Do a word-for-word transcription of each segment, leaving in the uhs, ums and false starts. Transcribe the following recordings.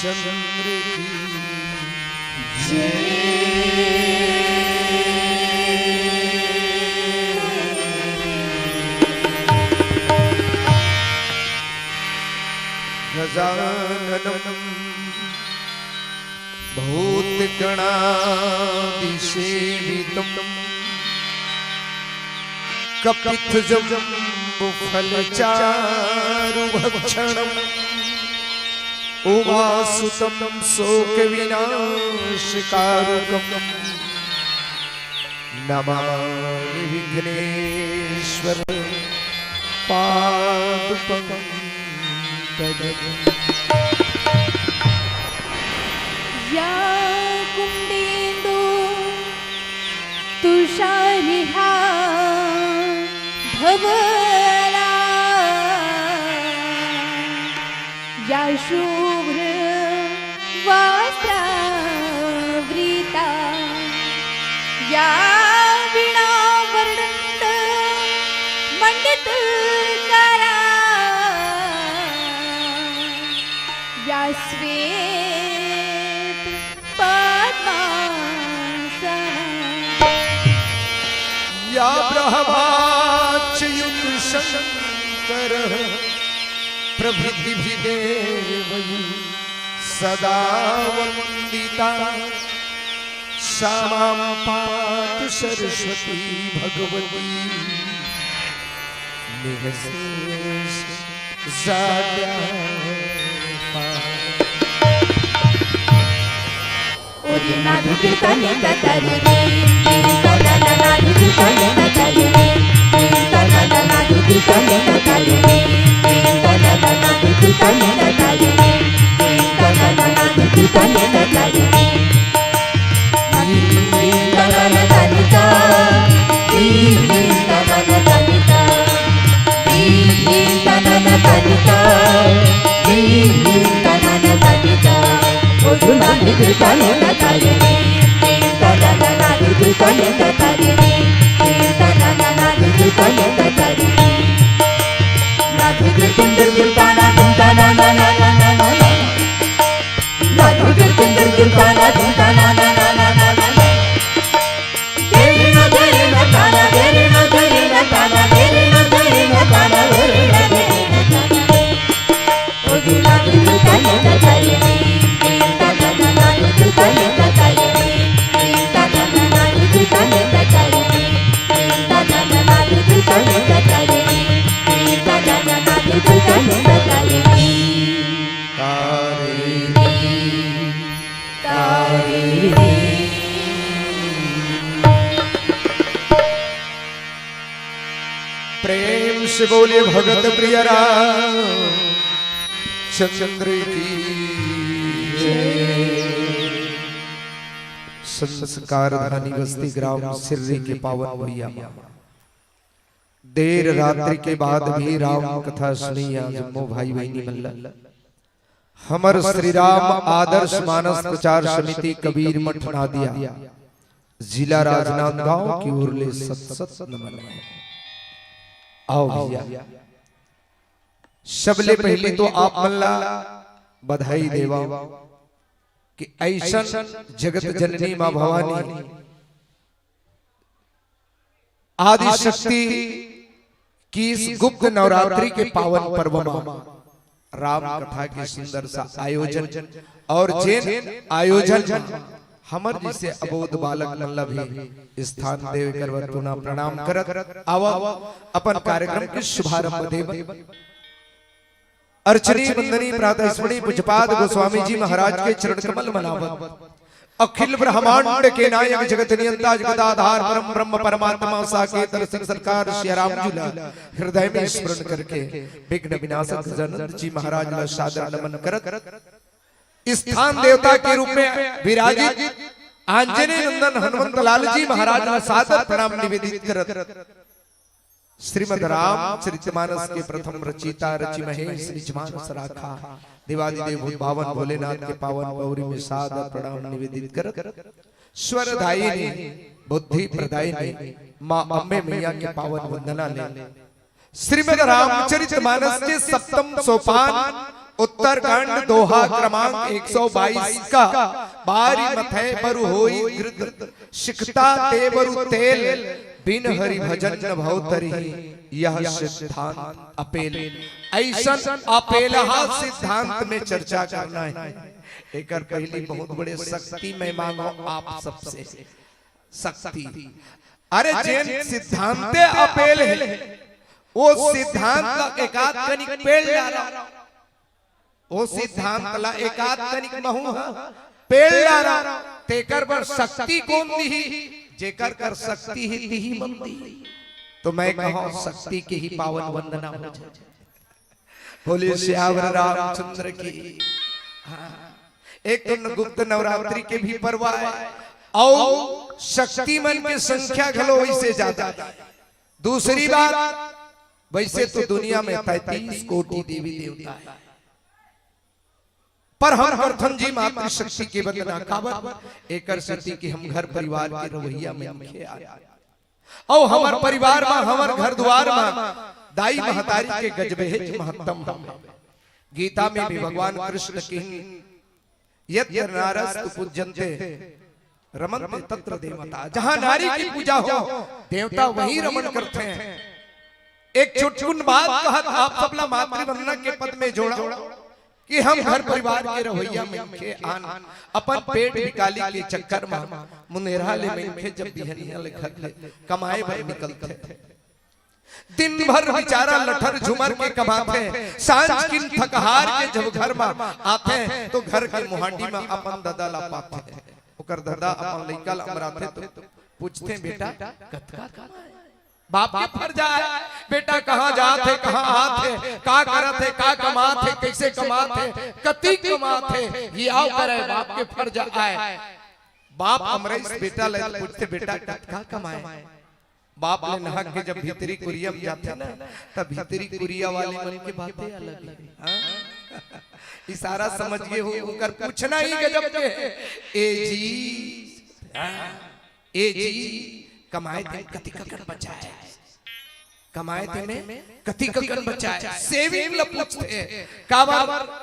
चंद्र की गजाननम भूतगणादिसेवितम कपित्थजम्बूफलचारुभक्षणम उमासुतं शोकविनाशकारकं नमामि विघ्नेश्वर पादपंकजं। या कुंडेंदु तुषारिहा धवला या शुभ्र वस्त्रावृता या वीणावर्णंद मंडित करा या श्वेत पद्मासन। या ब्रह्माच्युत शंकर प्रभृति भी देवै सदा वंदिता। सा मां पातु सरस्वती भगवती निःशेष जाड्यापहा। प्रेम से बोलिए भगत प्रिय राम चंद्र की जय। संस्कार धानी बस्ती ग्राम सिर्री के पावन भुइयां, देर रात्रि के बाद भी राम कथा सुनइया जम्मो भाई बहिनी मन ला हमर श्री राम आदर्श मानस प्रचार समिति कबीर मठ नादिया, जिला राजनांदगांव की ओर ले सत सत नमन हे। आओ भैया, सबले पहली तो आप मन ला बधाई देवा कि अइसन जगत जननी माँ भवानी आदिशक्ति की इस गुप्त नवरात्रि के पावन पर्व मा राम कथा के सुंदर सा आयोजन और जेन आयोजन मा हमर जइसे अबोध बालक मन ला भी स्थान देवे कर बर पुनः प्रणाम करत आवा अपन कार्यक्रम के शुभारंभ देव। अर्चनी वंदनी प्रातः स्मरणी पूज्यपाद गोस्वामी जी महाराज के चरण कमल मनावत अखिल ब्रह्मांड के नायक जगत नियंता जगदाधार परम ब्रह्म परमात्मा साकेत नरसिंह सरकार सिया राम जी ला हृदय में स्मरण करके विघ्न विनाशक गजानंद जी महाराज ला सादर नमन करत स्थान देवता के रूप में विराजित आंजनेय नंदन हनुमंत लाल जी महाराज ला सादर प्रणाम निवेदित करत श्रीमद् रामचरितमानस के प्रथम रचिता रचि महेश निज मानस राखा। देवादिदेव भूत भावन भोलेनाथ के पावन पौरी में सादर प्रणाम निवेदित करत स्वर दायिनी बुद्धि प्रदायिनी माँ अम्बे मैया के पावन वंदना ले श्रीमद् रामचरितमानस के सप्तम सोपान उत्तरकांड दोहा क्रमांक एक सौ बाईस का, बारी मथै बरु होई गृद्ध, सिकता ते बरु तेल, बिन हरि भजन न भव तरही, यह सिद्धांत अपेल। अइसन अपेलहा सिद्धांत में चर्चा करना हे। एकर पहिली बहुत बड़े शक्ति मैं मांगों आप सबसे। शक्ति। अरे, जेन सिद्धांते अपेल हे, ओ सिद्धांत ला एकाध कनिक पेल डारव, ओ सिद्धांत ला एकाध कनिक महू ह पेल डारव, तेकर बर शक्ति कोन दिही? जेकर कर शक्ति हे, तिही मन दिही। तो मैं कहूं, शक्ति के ही पावन वंदना हो जाए। बोलिए सियावर रामचंद्र की। हाँ। एक तो न-, गुप्त नवरात्रि के भी पर्व आय, अउ शक्ति मन के संख्या घलो वइसे ज्यादा हे। दूसरी बात, वइसे तो दुनिया में तैंतीस कोटि देवी देवता हे, पर हम करथन जी मातृशक्ति के वंदना। काबर? एकर सेती कि हम घर परिवार के रहवइया मनखे आय। अउ हमर परिवार म, हमर घर दुवार म दाई महतारी के गजबेच महत्तम हवे। गीता में भी भगवान कृष्ण किहिन, "यत्र नार्यस्तु पूज्यन्ते रमन्ते तत्र देवता।" जहां नारी की पूजा हो, देवता वहीं रमन करथे। एक चुटकुन बात कहत आप सबला मातृवंदना के पद में जोड़ा कि हम घर परिवार के रहवइया मनखे आन, अपन पेट निकाली के चक्कर म मुंदेरहा ले मनखे जब बिहनिया ले घर ले कमाए बर निकलथे, दिन भर बिचारा लठर झुमर के कमाथे, सांझ किन थकहार के जब घर म आथे, तो घर के मुहांडी म अपन ददा ला पाथे। ओकर ददा अपन लइका ला अमराथे, तो पूछथे, "बेटा, कतका कमाए?" बाप के फर्ज आय, बेटा कहाँ जात हे, कहाँ आत हे, का करत हे, का कमात हे, कइसे कमात हे, कतिक कमात हे, ये आव करे, बाप के फर्ज आय। बाप अमरइस बेटा ले पूछथे, "बेटा, कतका कमाए?" बाप ले नहक के जब भीतरी कुरिया में जाथे ना, तब भीतरी कुरिया वाले मन के बातें अलग हे। हाँ? इशारा समझ गे हो, ओकर पूछना ही गजब के हे। "ए जी, हाँ, ए जी, कमाए ते कतिक अकन बचाए? कमाए ते में कतिक अकन बचाए?" सेविंग ल पूछथे। काबर?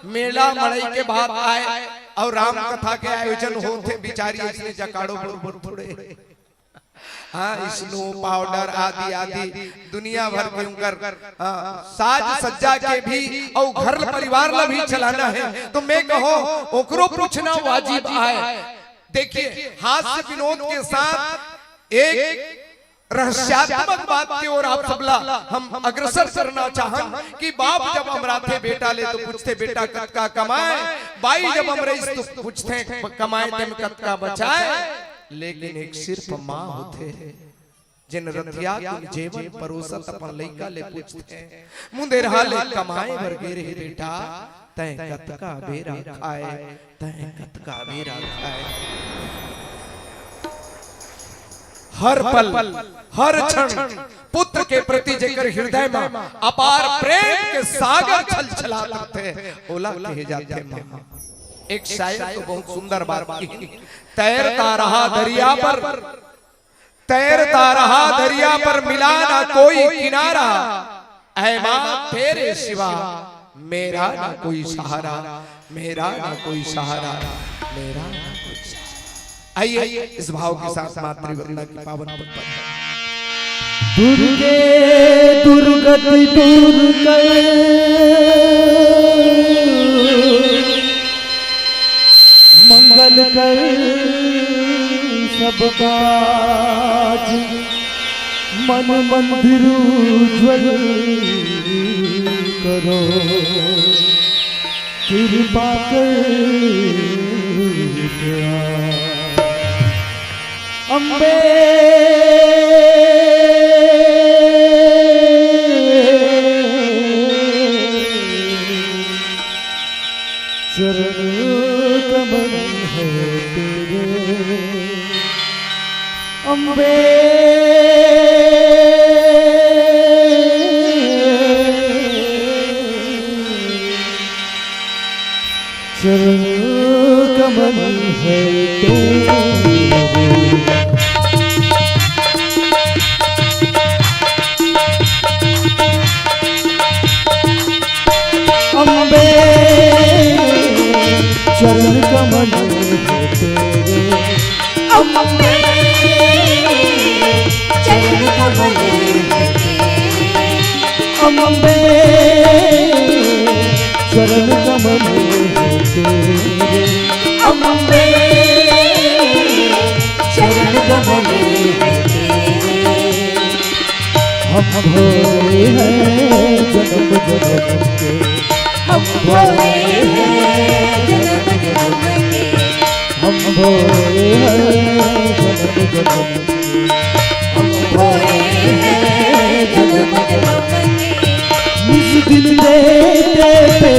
मेला मड़ई के बात आय अउ राम कथा के आयोजन होथे, बिचारी अइसने जकाड़ो बरोबर थोड़े। हाँ, स्नो पाउडर आदि आदि दुनिया भर के उंकर, हाँ, साज सज्जा के भी अउ घर परिवार ला भी चलाना हे, तो मैं कहूं, ओकरो पूछना वाजिब आय। देखिए, हास्य विनोद के साथ एक रहस्यात्मक बात के ओर आप सबला हम अग्रसर करना चाहन कि बाप जब अमराथे बेटा ले तो पूछथे, "बेटा, कतका कमाए?" बाई जब अमरइस तो पूछथे, "कमाए ते में कतका बचाए?" लेकिन एक सिर्फ माँ होथे, जेन रतिया कुन जेवन परोसत अपन लइका ले पूछथे, "मुंदेरहा ले कमाए बर गे रहे बेटा, तैं कतका बेरा खाए, तैं कतका बेरा खाए?" हर पल, हर क्षण पुत्र के प्रति जेकर हृदय म अपार प्रेम के सागर छलछलात रथे, ओला कहे जाथे माँ। एक शायर तो बहुत सुंदर बात किहिन, "तैरता रहा दरिया पर, तैरता रहा दरिया पर, मिला ना कोई किनारा, ऐ माँ तेरे सिवा मेरा ना कोई सहारा, मेरा ना कोई सहारा, मेरा ना कोई सहारा।" आइए, इस भाव के साथ मातृवंदना की पावन पद पर। दुर्गे दुर्गति दूर कर, मंगल कर सब काज, मन मंदिर उज्जवल करो, कृपा कर अम्बे। चरण कमल है तेरे अम्बे। चरण कमल है तेरे। कमल है तेरे। अम्बे, चरण कमल है तेरे। अम्बे, चरण कमल है तेरे। अम्बे, चरण कमल है तेरे। हम भोरे हैं जन्म जन्म के। हम भोरे हैं जन्म जन्म के। हम भोरे हैं जन्म जन्म के। हम भोरे हैं जन्म जन्म के। निज दिन देते पे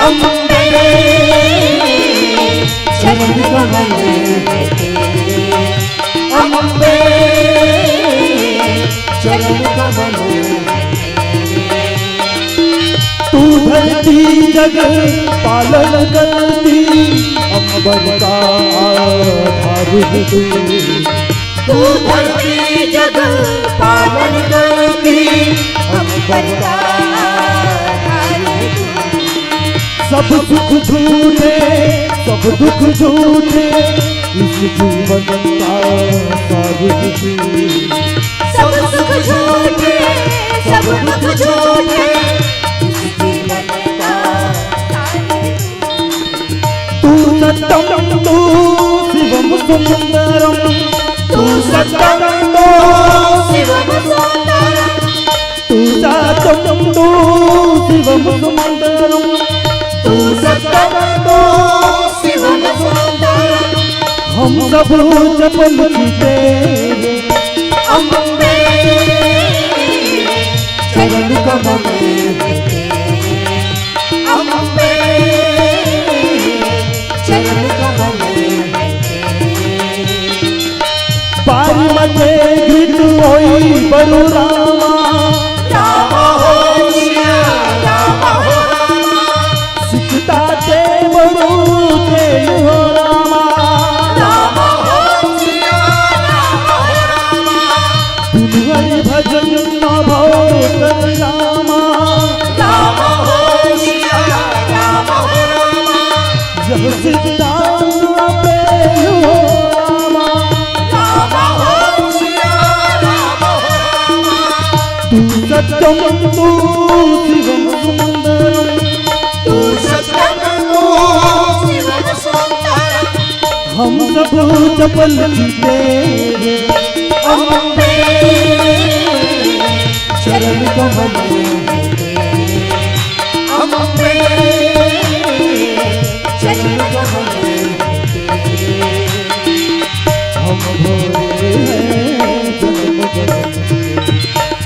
अम्बे, चरण कमल है तेरे। अम्बे, चरण कमल है तेरे। तू धरती जग पालन करती, अम्बर का आधार है तू। तू धरती जग पालन करती, अम्बर का आधार है तू। सब सुख झूठे, सब दुख झूठे, इस जीवन का सार है तू। सब सुख झूठे, सब दुख झूठे, इस जीवन का सार है तू। तू सत्यम तू शिवम सुंदरम। तू सत्यम तू शिवम सुंदरम। तू सत्यम तू शिवम सुंदरम। तू सत्यम तू शिवम सुंदरम। हम सब चपल की तेरे अम्बे, चरण कमल है तेरे। अम्बे, चरण कमल है तेरे। बारी मते घृत होई बरु रामा। रामा हो सिया, रामा हो रामा। सिकता ते बरु तेल हो रामा। रामा हो सिया, रामा हो रामा। बिनु हरि भजन न भव कर रामा। रामा हो सिया, रामा हो रामा। यह सिद्धांत पे हो रामा। रामा हो सिया, रामा हो रामा। तू सत्यम तू शिवम सुंदरम। तू सत्यम तू शिवम सुंदरम। हम सब चपल की तेरे अम्बे, चरण कमल है तेरे। अम्बे, चरण कमल है तेरे। हम भोरे हैं जन्म जन्म के।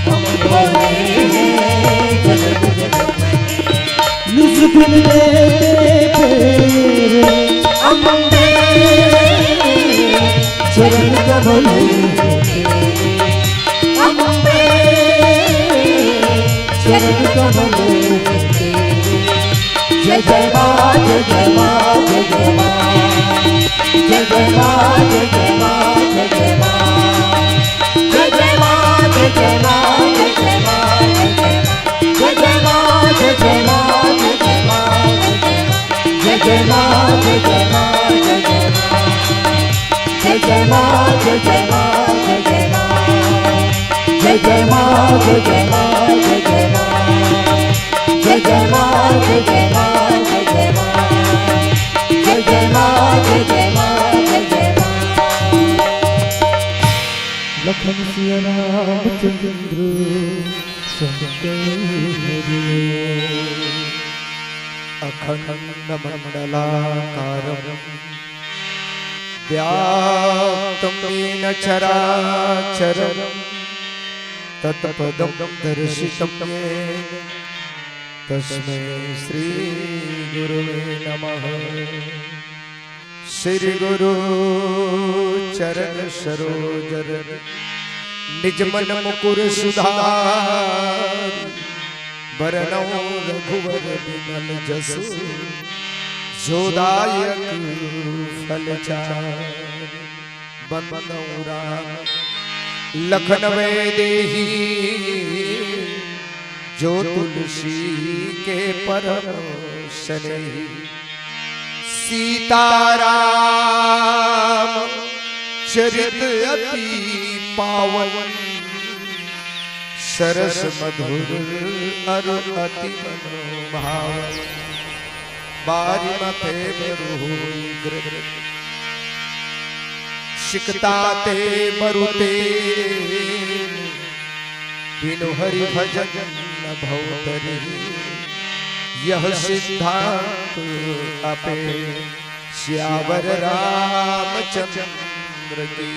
हम भोरे हैं जन्म जन्म के। निज दिन देते फेर अम्बे, चरण कमल है तेरे। अम्बे, चरण कमल है तेरे। जय जय माँ, जय जय माँ, जय जय माँ। जय जय माँ, जय जय माँ, जय जय माँ। जय जय माँ, जय जय माँ, जय जय माँ, जय जय माँ। जय जय माँ, जय जय माँ, जय जय माँ, जय जय माँ। जय जय माँ, जय जय माँ, जय जय माँ। जय जय माँ, जय जय माँ, जय जय माँ। जय जय माँ, जय जय माँ, जय जय माँ। जय जय माँ, जय जय माँ, जय जय माँ। जय जय माँ, जय जय माँ, जय जय माँ। लखन सिया रामचंद्र संग हरि। अखंड मंडलाकारं व्याप्तं येन चराचरं तत्पदं दर्शितं येन तस्मै श्री गुरुवे नमः। श्री गुरु चरण सरोज रज निज मन मुकुर सुधारि। बरनउँ रघुवर बिमल जसु जो दायक फल चारि। बंदउँ राम लखन वैदेही जो तुलसी के परम स्नेही। सीताराम चरित अति पावन, सरस मधुर अरु अति मनोभावन। बारि मथे बरु होई ग्रह, सिकता ते बरु ते, बिनु हरि भजन न भव तरी, यह सिद्धांत अपे सियावर रामचंद्र की।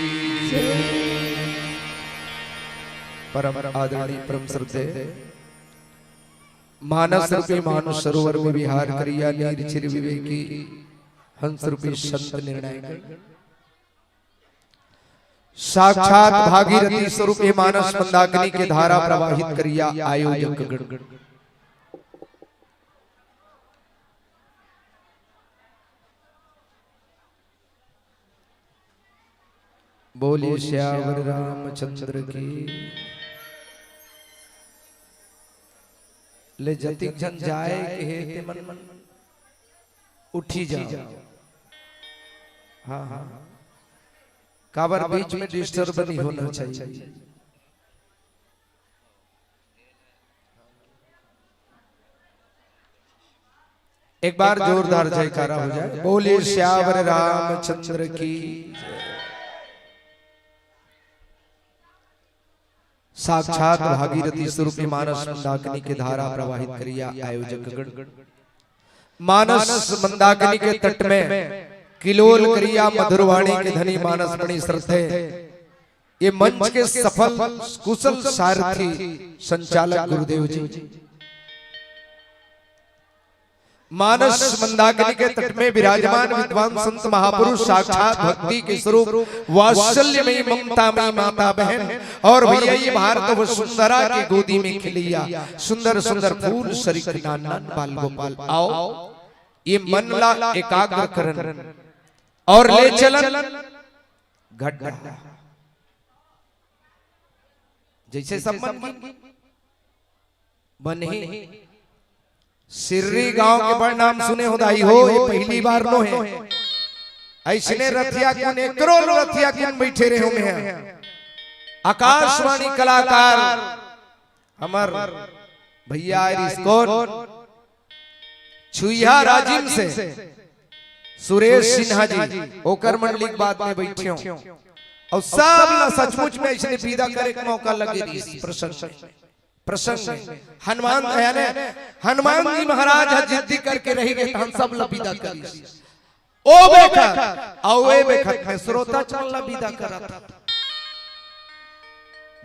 परम आदरणीय, परम श्रद्धेय, मानस रूपी मानुष सरोवर में विहार करिया, नीर चिर विवेकी हंस रूपी संत निर्णायक, साक्षात भागीरथी स्वरूप हे मानस मंदाकिनी के धारा प्रवाहित करिया आयोजक गण। बोलिए सियावर रामचंद्र की। ले जतिक झन जाए के हे ते मन उठी जाओ। हाँ, हाँ। काबर बीच में डिस्टर्ब नहीं होना चाहिए। एक बार जोरदार जयकारा हो जाए, बोलिए सियावर रामचंद्र की। साक्षात भागीरथी स्वरूप मानस मंदाकिनी के धारा प्रवाहित करिया आयोजक गण। मानस मंदाकिनी के तट में किलोल करिया मधुरवाणी के धनी मानस मणि श्रद्धेय, ये मंच के सफल कुशल सारथी संचालक गुरुदेव जी, मानस मंदाकिनी के तट में विराजमान विद्वान संत महापुरुष, साक्षात भक्ति के स्वरूप, वात्सल्यमयी ममतामयी माता बहन, और भैया ये भारत वसुंधरा की गोदी में खिलैया सुंदर सुंदर फूल सरीख नान नान बाल गोपाल, आओ ये मन ला एकाग्र करन और ले चलन घट घट। जैसे सब मन की बन ही सिर्री गांव के बड़ नाम सुने हो दाई हो, ये पहली बार नो हे। ऐसने रथिया कुन एकरो रथिया कुन बैठे रहे हो में। आकाशवाणी कलाकार हमर भैया आरिस कोन छुइहा राजिम से सुरेश सिन्हा जी, ओकर मंडली के बाद में बैठे हो और सब ला सचमुच में ऐसने विदा करे के मौका लगे रहिस। प्रसंग प्रसंग में हनुमान, यानी हनुमान जी महाराज ह जिद्दी करके रहि गे, त हम सब ला विदा करिस। ओ बेखत, अउ ए बेखत में श्रोता चल ला विदा करत।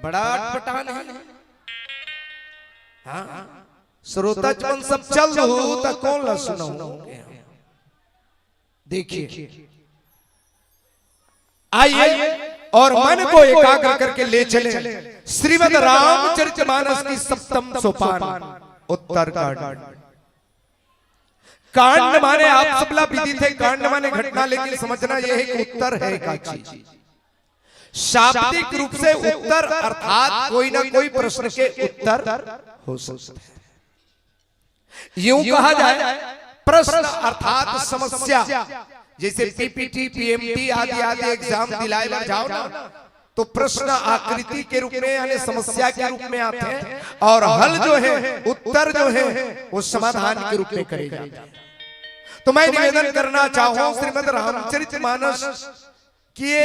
बड़ा अटपटान हे। हाँ, श्रोता मन सब चल दू त कौन ला सुनाऊं? देखिए, आइए और मन को एकाग्र करके ले चले श्रीमद् रामचरितमानस की सप्तम सोपान उत्तरकांड। कांड माने आप सबला विदित हे, कांड माने घटना, लेकिन समझना यह है कि उत्तर है का चीज। शाब्दिक रूप से उत्तर अर्थात कोई ना कोई प्रश्न के उत्तर हो सकता है। यूं कहा जाए, प्रश्न अर्थात समस्या, जैसे पीपीटी, पीएमटी आदि आदि एग्जाम दिलाए बर जाओ ना, तो प्रश्न आकृति के रूप में यानी समस्या के रूप में आते हैं और हल जो है, उत्तर जो है, वो समाधान के रूप में करे जाते हैं। तो मैं निवेदन करना चाहूं श्रीमद् रामचरित मानस कि ये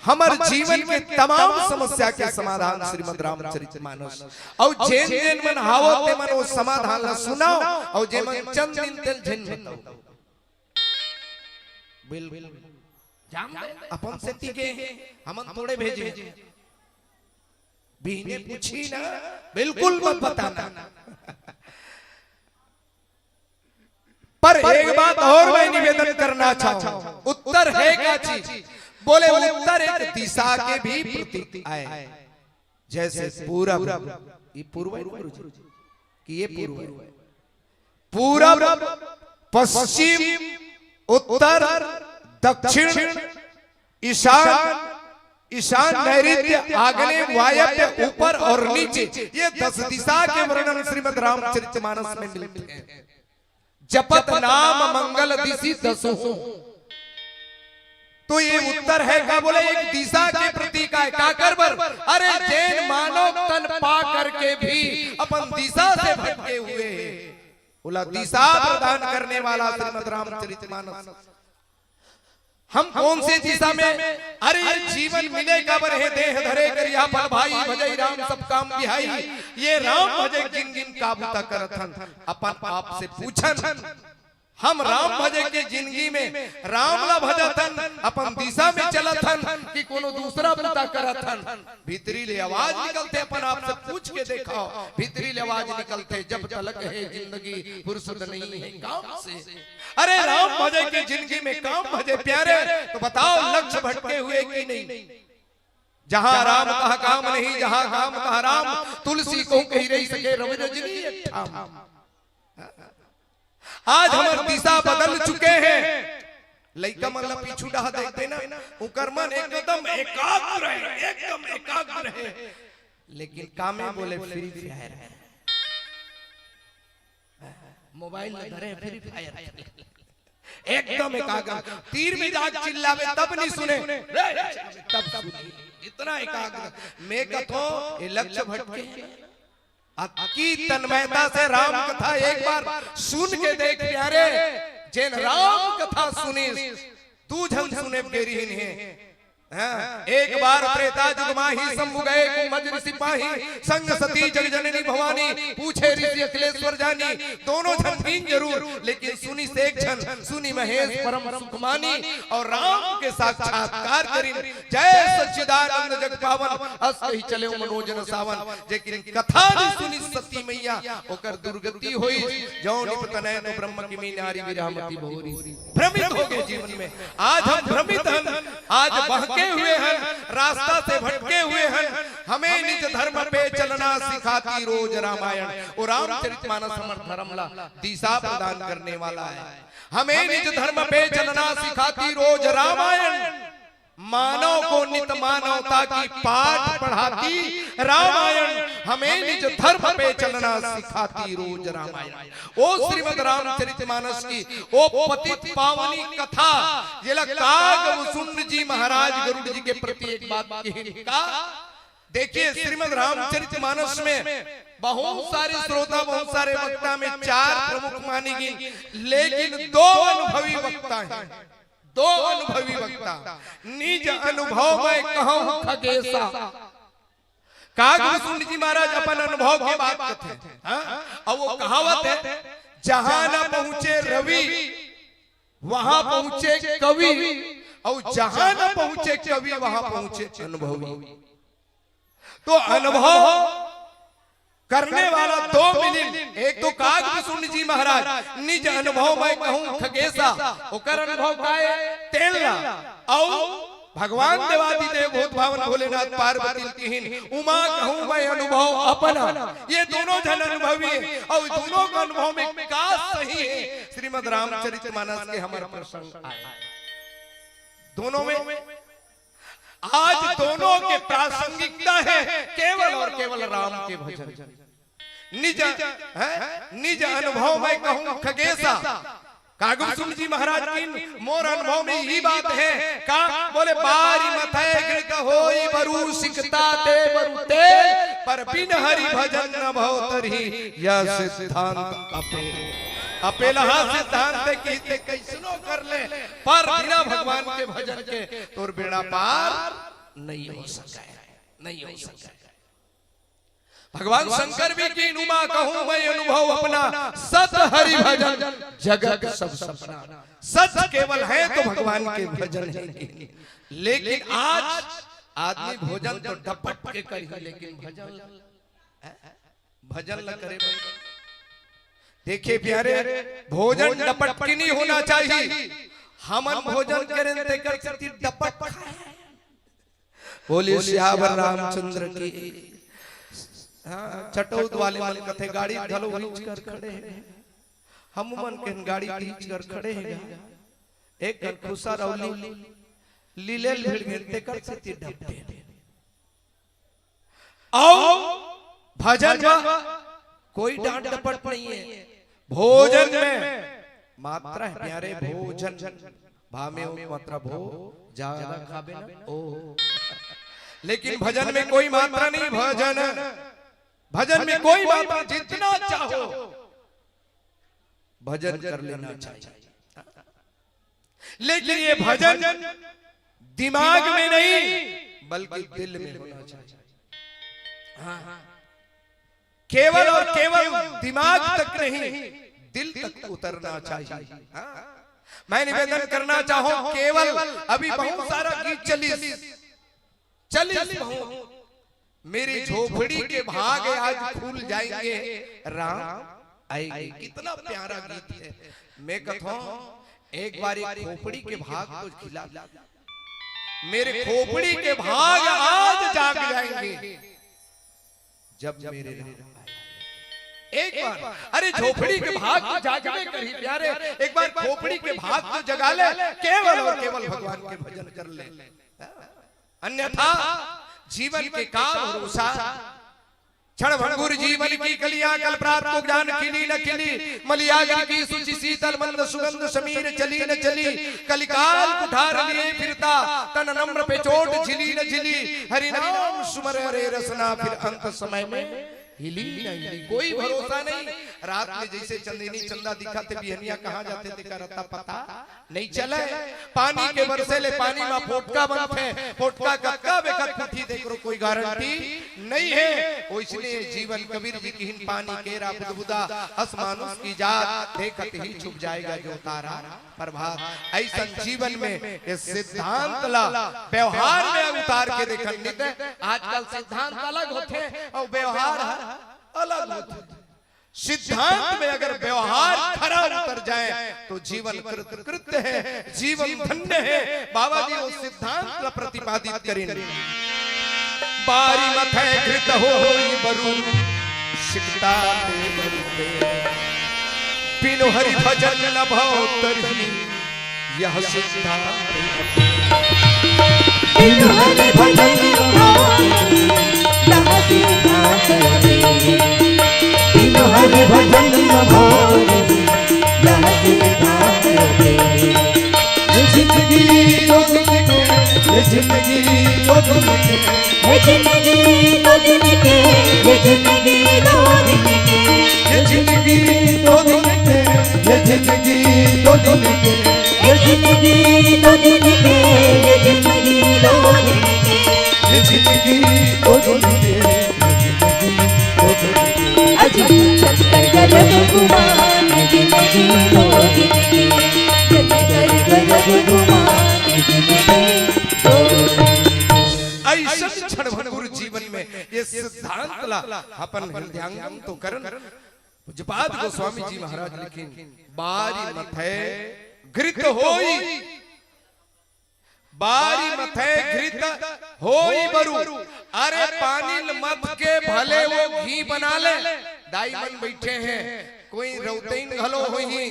हमर जीवन के तमाम समस्या के समाधान श्रीमद् रामचरित मानस। अउ जेन जेन मन हावत ते मन वो समाधान ला सुनाओ, अउ जे मन चंद दिन तेल झन बताओ। बिल्कुल। जान दे, अपन सेती के हमन थोड़े भेजे। बिहने पूछी ना, बिल्कुल मत बताना। पर एक बात और मैं निवेदन करना चाहूं, उत्तर है क्या चीज? बोले, उत्तर एक दिशा के भी प्रतीक आय। जैसे पूरब, ये पूर्व है ना गुरुजी? कि ये पूर्व है? पूरब, पश्चिम, उत्तर, दक्षिण, ईशान, ईशान, नैऋत्य, आग्नेय, वायव्य, ऊपर और नीचे, ये दस दिशा के वर्णन श्रीमद् रामचरितमानस में मिलते हैं। जपत नाम मंगल दिसि दसहूं। तो ये उत्तर है का? बोले, एक दिशा के प्रतीक आय। काकर बर? अरे, जेन मानव तन पा करके भी अपन दिशा से भटके हुए हे, ओला दिशा प्रदान करने वाला श्रीमद् रामचरित मानस। हम कौन से दिशा में? अरे, ये जीवन मिले काबर हे, देह धरे करिया फल भाई, भजई राम सब काम बिहाई। ये राम भजे जिन जिन का बूता करत हन, अपन आप से पूछन, हम राम भजे के जिंदगी में राम ला भजत हन, अपन दिशा में चलत हन कि कोनो दूसरा बूता करत हन? भीतरी ले आवाज निकलथे, अपन आप से पूछ के देखाओ, भीतरी ले आवाज निकलथे, जब तलक हे जिंदगी फुर्सत नहीं है काम से। अरे, राम भजे के जिंदगी में काम भजे प्यारे, तो बताओ, लक्ष्य भटके हुए कि नहीं? जहां राम तहां काम नहीं, जहां काम तहां राम, तुलसी को कही रही सके रवि रजनी एक ठाम। आज हमर दिशा बदल चुके हे। लइका मन ला पीछू डहा देखबे ना, उकर मन एकदम एकाग्र हे, एकदम एकाग्र हे, लेकिन कामे बोले फ्री फायर हे। मोबाइल ल धरे फ्री फायर, एकदम एकाग्र। तीर में जाके चिल्लाबे तब नहीं सुने, तब सुने, इतना एकाग्र। मैं कथों, ये लक्ष्य भटके हे। अतकी तन्मयता से राम कथा एक बार सुन के देख प्यारे, जेन राम कथा सुनिस, दू झन सुने गे रिहिन हे। हाँ, एक बार त्रेता जुग माही शंभु गए कुंभज ऋषि पाही, संग सती जग जननी भवानी, पूछे ऋषि अखिलेश्वर जानी। दोनों झन कीन जरूर, लेकिन सुनिस एक झन, सुनि महेश परम सुख मानी। और राम के साक्षात्कार करिन, जय सच्चिदानंद जग पावन, अस कही चले मनोजन सावन। जेकिन कथा नहीं सुनिस सती मैया, ओकर दुर्गति होइस। जौन निपत नैन तो ब्रह्म किमी नारी विरह मति भोरी। भ्रमित हो गए जीवन में। आज हम भ्रमित हन, आज बहके हुए हन, रास्ता से भटके हुए हन। हमें निज धर्म पे चलना सिखाती रोज रामायण। वो रामचरित मानस हमर धर्म ला दिशा प्रदान करने वाला हे। हमें निज धर्म पे चलना सिखाती रोज रामायण। मानव को नित मानवता की पाठ पढ़ाती रामायण, हमें निज धर्म पे चलना सिखाती रोज रामायण। ओ श्रीमद् रामचरित मानस की ओ पतित पावनी कथा, जेला काग भुसुंड जी महाराज गरुड़ जी के प्रति एक बात किहिन का। देखिए, श्रीमद् रामचरित मानस में बहुत सारे श्रोता, बहुत सारे वक्ता में चार प्रमुख मानी गई, लेकिन दो अनुभवी वक्ता हैं। दो अनुभवी वक्ता, निज अनुभव मैं कहूं खगेसा। काग भुसुंड जी महाराज अपन अनुभव के बात करते हैं, हाँ? और वो कहावत है, जहां ना पहुंचे रवि, वहां पहुंचे कवि, और जहां ना पहुंचे कवि, वहां पहुंचे अनुभवी। तो अनुभव करने वाला दो मिलिन, एक तो काग भुसुंड जी महाराज, निज अनुभव मैं कहूं खगेसा, ओकर अनुभव का हे? तेन ला। अउ भगवान देवादिदेव भूत भावन भोलेनाथ पार्वती ल किहिन, उमा कहूं मैं अनुभव अपना। ये दोनों झन अनुभवी हे, अउ दोनों के अनुभव में का सही हे? श्रीमद् रामचरित मानस के हमर प्रसंग आय, दोनों में आज दोनों के प्रासंगिकता हे केवल और केवल राम के भजन। निज, हैं? निज अनुभव मैं कहूं खगेसा। काग भुसुंड जी महाराज किहिन, मोर अनुभव में यही बात हे। का बोले, बारी मथै घृत होई बरू सिकता ते बरू तेल, पर बिन हरि भजन न भव तरही, यह सिद्धांत अपेल। अपेलहा सिद्धांत हे कि ते कइसनो कर ले, पर बिना भगवान के भजन के तोर बेड़ा पार नहीं हो सके, नहीं हो सके। भगवान शंकर भी किहिन, उमा कहूं मैं अनुभव अपना, सत हरि भजन जगत सब सपना। सत केवल हे तो भगवान के भजन हे। लेकिन आज आदमी भोजन तो डपट के करही, लेकिन भजन, भजन ल करे बर। देखिए प्यारे, भोजन डपट के नहीं होना चाहिए। हमन भोजन करेन तेकर सेती डपट खाए। बोलिए सियावर रामचंद्र की। हाँ, चटौद वाले मन कथे गाड़ी घलो खींच कर खड़े हे। हम मन के गाड़ी खींच कर खड़े हे। एक कन खुसर अउ ली, लीले भीड़ में तेकर सेती डपटे। अउ भजन में कोई डांट डपट नहीं हे। भोजन में मात्रा हे प्यारे, भोजन। भा में ओ मात्रा भो, ज्यादा खाबे ना, ओ। लेकिन भजन में कोई मात्रा नहीं, भजन, भजन में कोई मात्रा, जितना चाहो भजन कर लेना चाहिए। लेकिन ये भजन दिमाग में नहीं, बल्कि दिल में होना चाहिए। हाँ, केवल और केवल दिमाग तक नहीं, दिल तक उतरना चाहिए। हाँ। मैं निवेदन करना चाहूं, केवल अभी बहुत सारा गीत चलिस, चलिस बहुत। मेरी झोपड़ी के भाग आज खुल जाएंगे, राम आएंगे। कितना प्यारा गीत है। मैं कहता हूं, एक बार एक खोपड़ी के भाग तो खिला, मेरे खोपड़ी के भाग आज जाग जाएंगे जब मेरे राम आएंगे। एक बार, अरे, झोपड़ी के भाग तो जागबे करही प्यारे, एक बार खोपड़ी के भाग तो जगा ले, केवल और केवल भगवान के भजन कर ले। अन्यथा जीवन के का भरोसा। क्षण भंगुर जीवन की कलियां, कल प्राप्त को ज्ञान खिली न खिली। मलियागिर की शुचि शीतल मंद सुगंध समीर चली न चली। कलिकाल कुठार लिए फिरता तन नम्र पे चोट झिली न झिली। हरि नाम सुमर हरे रसना फिर अंत समय में हिली न हिली। कोई भरोसा नहीं। रात में जैसे चंदिनी चंदा दिखथे, बिहनिया कहां जाथे तेकर अता पता नहीं चले। पानी के बरसे ले पानी मा फोटका बनथे, फोटका कतका बेकत फूटही तेकरो कोई गारंटी नहीं है। ओइसने जीवन कबीर जी किहिन, पानी केरा बुदबुदा अस मानुष की जात, देखत ही छुप जाएगा जो तारा प्रभात। ऐसन जीवन में ये सिद्धांत ला व्यवहार में उतार के देखन। नहीं त आजकल सिद्धांत अलग होथे और व्यवहार अलग होथे। सिद्धांत में अगर व्यवहार खरा उतर जाए तो जीवन कृतकृत्य है, जीवन धन्य है। बाबा जी वो सिद्धांत ला प्रतिपादित करेंगे। बारी मथे घृत होई बरु, सिकता ते बरु ते। बिनु हरि भजन न भव तरही, यह सिद्धांत। बिनु हरि भजन न भावे, यह सिद्धांत रे। बिनु हरि भजन न भावे, यह सिद्धांत रे। ये जिंदगी दो दिन के, ये जिंदगी दो दिन के। ये जिंदगी दो दिन के, ये जिंदगी दो दिन के। ये जिंदगी दो दिन के, ये जिंदगी दो दिन के। ये जिंदगी दो दिन के, ये जिंदगी दो दिन के। ये जिंदगी दो दिन के, ये जिंदगी दो दिन के। अजी चक्कर गजब घुमा, ये जिंदगी दो दिन के। चक्कर गजब घुमा, ये जिंदगी दो दिन के। ऐसन क्षण भंगुर जीवन में ये सिद्धांत ला अपन हृदयंगम तो करन। पूज्यपाद गोस्वामी जी महाराज लिखिन, बारी मथे घृत होई, बारी मथे घृत होई बरु। अरे, पानी ल मथ के भले वो घी बना ले। दाई मन बैठे हैं, कोई रौतइन घलो होही,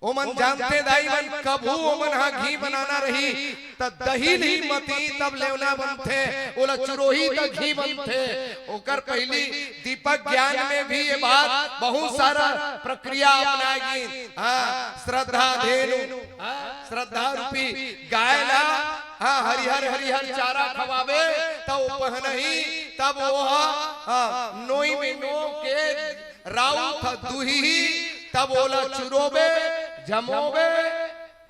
ओमन जानथे दाई मन, कभू ओमन हा घी बनाना रही, त दही ल ही मती तब लेवना बनथे, ओला चुरोही त घी बनथे। ओकर पहिली दीपक ज्ञान में भी ये बात बहुत सारा प्रक्रिया अपनाए गिस। हाँ, श्रद्धा धेनु, हाँ, श्रद्धा रूपी गाय ला, हाँ, हरिहर, हरिहर चारा खवाबे, त वो पहनही, तब वो हा, हाँ, नोई में नो के राउत ह दुही, तब ओला चुरोबे, जमोबे,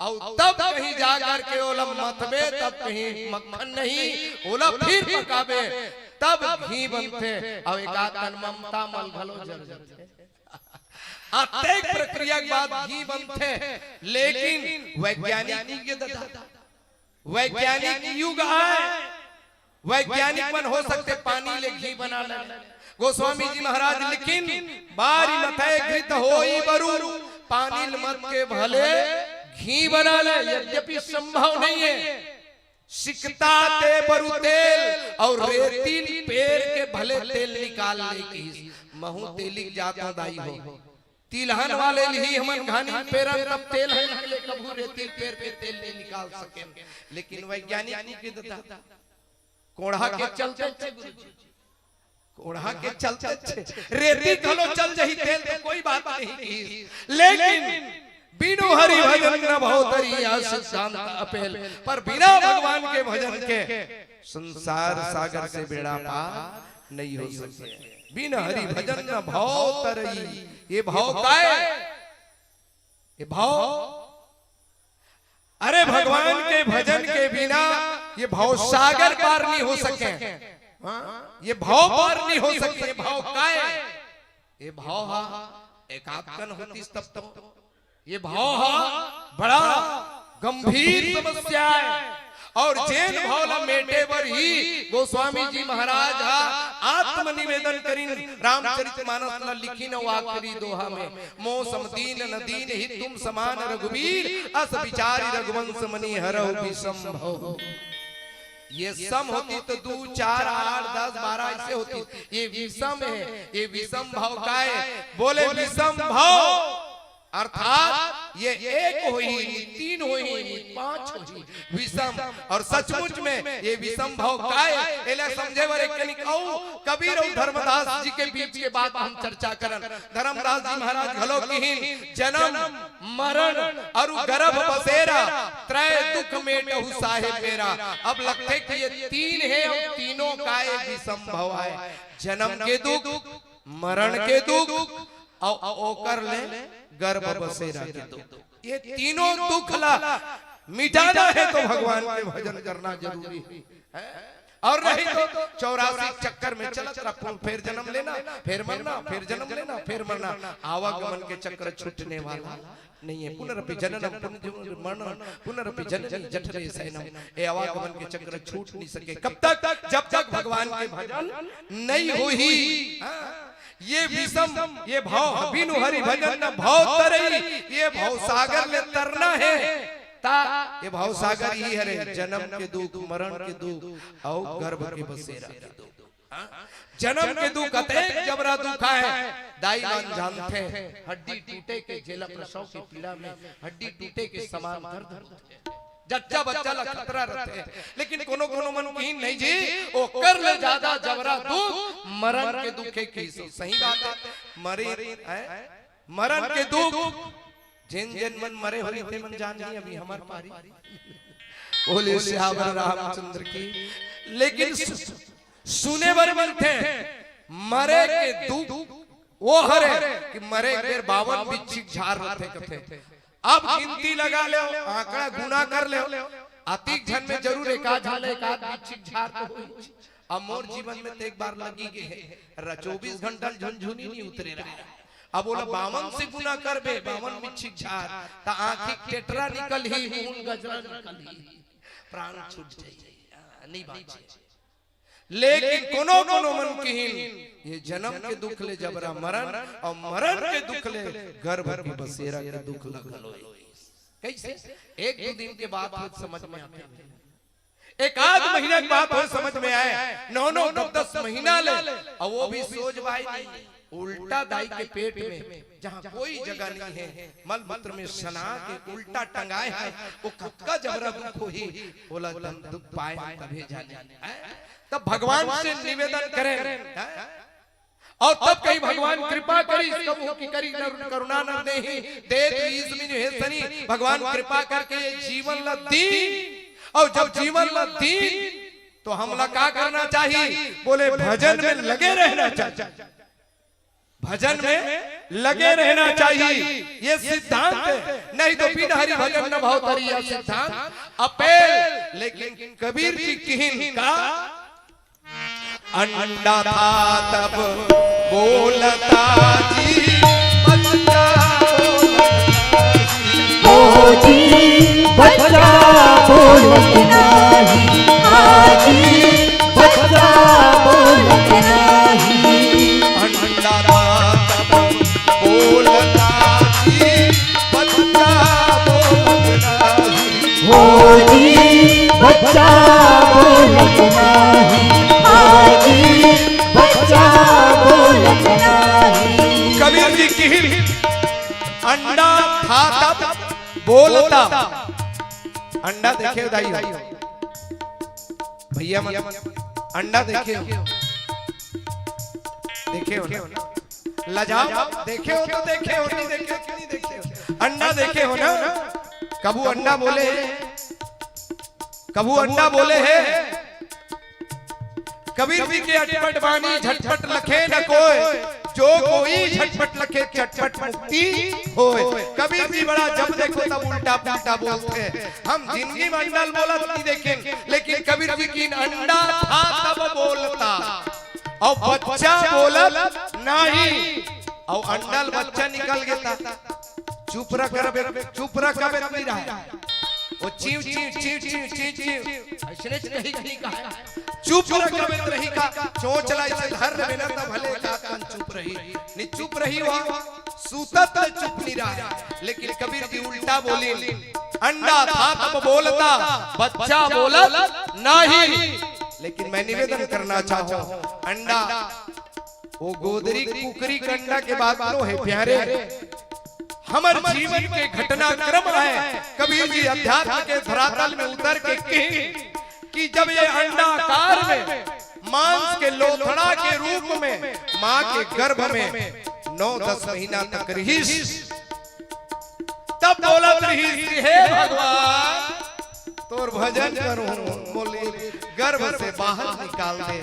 अउ तब कहीं जा करके ओला मथबे, तब कहीं मक्खन नहीं, ओला फिर पकाबे, तब घी बनथे। अउ एक आध कन ममता मल घलो जर जथे। अतेक प्रक्रिया के बाद घी बनथे, लेकिन वैज्ञानिक के ददा, वैज्ञानिक युग आय, वैज्ञानिक मन हो सकथे पानी ले घी बना ले। गोस्वामी जी महाराज लिखिन, बारी मथे घृत होई बरु, पानी ल मथ के भले घी बना ले, यद्यपि संभव नहीं है। सिकता ते बरु तेल अउ रेतिल पेर के भले तेल निकाल ले कहिस। महू तेलिक जात हंव दाई हो। तिलहन वाले ल ही हमन घानी पेरन तब तेल ह निकले, कभू रेतिल पेर के तेल नहीं निकाल सकेन। लेकिन वैज्ञानिक के ददा, कोढ़ा के चलते अच्छे गुरुजी, कोढ़ा के चलते अच्छे, रेती घलो चल जही तेल तो कोई बात नहीं की। लेकिन बिनु हरि भजन न भव तरी, या सिद्धांत अपेल। पर बिना भगवान के भजन के संसार सागर से बेड़ा पार नहीं हो सके। बिन हरि भजन न भव तरई। ये भव काय? ये भव, अरे, भगवान के भजन के बिना ये भव सागर पार नहीं हो सके। हाँ? ये भव पार नहीं हो सके। ये भव काय? ये भव हा एकाध कन होतिस तब तो। ये भव हा बड़ा गंभीर समस्या है। और जेन भव ला मेटे बर ही गोस्वामी जी महाराज हा आत्म निवेदन करिन, रामचरित मानस ला लिखिन अउ आखिरी दोहा में, "मो सम दीन न दीनहिं तुम समान रघुबीर, अस बिचारि रघुवंस मनि हरहु बिसंभव।" ये सम होतिस तो दू, चार, आठ, दस, बारह ऐसे होतिस। ये विषम है, ये विषम भव काय? बोले विषम भव। अर्थात ये एक होही, तीन होही, पांच होही, विषम। और सचमुच में ये विषम भव काय, एला समझे बर एक कनिक अउ कबीर अउ धर्मदास जी के बीच के बात हम चर्चा करन। धर्मदास जी महाराज घलो किहिन, "जनम मरण अरु गर्भ बसेरा, त्रय दुख मेटहु साहेब मेरा।" अब लगथे कि ये तीन हे अउ तीनों काय विषम भव आय, जनम के दुख, मरण के दुख अउ ओकर ले गर्भ बसेरा के दुख। ये तीनों दुख ला मिटाना है तो भगवान के भजन करना जरूरी है। और नहीं तो चौरासी चक्कर में चलत रहा, पुन-, फेर जन्म लेना, फेर मरना, फेर जन्म लेना, फेर मरना। आवागमन के चक्र छूटने वाला नहीं है। पुनरपि जननम पुनर्जन्म मरणम पुनरपि जननी जठरे शयनम। ये आवागमन के चक्र छूट नहीं सके। कब तक? जब तक भगवान के भजन नहीं होही। हाँ। ये विषम, ये भव, बिनु हरि भजन न भव तरई, ये भव सागर ले तरना है। ता ये भव सागर ही हरे, जनम के दुख, मरण के दुख, अउ गर्भ के बसेरा के दुख। हाँ? जनम के दुख अतेक जबरा दुख आय, दाई मन जानथे, हड्डी टूटे के, जेला प्रसव के पीड़ा में हड्डी टूटे के समान दर्द होथे। जच्चा बच्चा ला खतरा रथे, लेकिन कोनो कोनो मन किहिन नहीं जी, ओकर ले ज्यादा जबरा दुख मरण के दुख हे। किहिस सही बात हे, मरे, हैं? मरण के दुख, जेन जेन मन मरे होही ते मन जान ही अभी हमर पारी। बोले सियावर रामचंद्र की। लेकिन सु-, सुने बर मिलथे, मरे के दुख वो हरे कि मरे के बेर बावन बिच्छी के झार रथे कथे। अब गिनती लगा लेव, आंकड़ा गुना कर लेव, अतिक झन में जरूर एक आध झन एक आध बिच्छी के झार तो होही। अब मोर जीवन में तो एक बार लगी गे हे, र-, चौबीस घंटा झुनझुनी नहीं उतरे रहा। अब ओला बावन से गुना करबे, बावन बिच्छी के झार, त आंखी के टेटरा निकलही, मुंह गजरा निकलही, प्राण छूट जाही, नहीं बांचे। लेकिन कोनो कोनो मन किहिन, ये जनम के दुख ले जबरा मरण, अउ मरण के दुख ले गर्भ के बसेरा के दुख ल घलो। कइसे? एक दू दिन के बात होत समझ में आथे, एक आध महीना के बात होत समझ में आय, नौ नौ दस दस महीना ले, अउ वो भी सोझ बाई नहीं, उल्टा दाई के पेट में, जहाँ कोई जगह नहीं है, मल मूत्र में सना के उल्टा टंगाए हे, वो कतका जबरा दुख होही, ओला जब दुख पाए तभे जाने। हैं? तब भगवान से निवेदन करें, हैं? अउ तब कहीं भगवान कृपा करिस, कबहू की करी नर-, करुणा नर देही, देत ईस बिनु हे सनी, भगवान कृपा करके ये जीवन ला दीन, अउ जब जीवन ला दीन, तो हमला का करना चाहिए? बोले भजन में लगे रहना चाहिए। भजन में लगे रहना चाहिए, ये सिद्धांत हे। नहीं तो बिन हरि भजन न भव तरी, यह सिद्धांत अपेल। लेकिन कबीर जी किहिन का, अंडा था तब बोलता जी, बच्चा बोलता जी। ओ जी, बच्चा बोलत नाही, आ जी, बच्चा बोलत नाही। अंडा था तब बोलता जी, बच्चा बोलत नाही। ओ जी, बच्चा बोलत नाही, आ जी, बच्चा बोलत नाही। कबीर जी किहिन, अंडा था तब बोलता। अंडा देखे हो दाई हो? भैया मन, अंडा देखे हो? देखे हो ना? लजाओ, देखे हो तो देखे हो, नहीं देखे हो तो नहीं देखे हो। अंडा देखे हो ना, कभू अंडा बोले हे, कभू अंडा बोले हे। कबीर जी के अटपट बानी झटपट लखे न कोय, जो कोई झटपट लखे चटपट मुक्ति होय। कबीर जी बड़ा जब देखो तब उल्टा पुल्टा बोलथे। हम जिंदगी में अंडा ल बोलत नहीं देखेन, लेकिन कबीर जी किहिन अंडा था तब बोलता, अउ बच्चा बोलत नहीं, अउ अंडा ल बच्चा निकल गे ता। चुप रह कबे, चुप रह कबे नहीं रहा। ओ चींव, चींव, चींव, चींव, चींव, चींव। अइसने कही, कही कहा। चुप रह कबे नहीं रही का। चोंच ला अइसे धर लेबे ना त भले का कन चुप रही। नहीं चुप रही हुआ। सूतत त चुप नहीं रहा। लेकिन कबीर जी उल्टा बोलिन। अंडा था तब बोलता, बच्चा बोलत नहीं। लेकिन मैं निवेदन करना चाहूं, अंडा वो गोदरी कुकरी के अंडा के बात नो हे प्यारे। हमर जीवन के घटनाक्रम हे। कबीर जी अध्यात्म के धरातल में उतर के कहिन कि जब ये अंडाकार में मांस के लोथड़ा के रूप में माँ के गर्भ में नौ दस महीना तक रहिस, तब बोलत रहिस कि हे भगवान, तोर भजन करूं, मोला गर्भ से बाहर निकाल दे।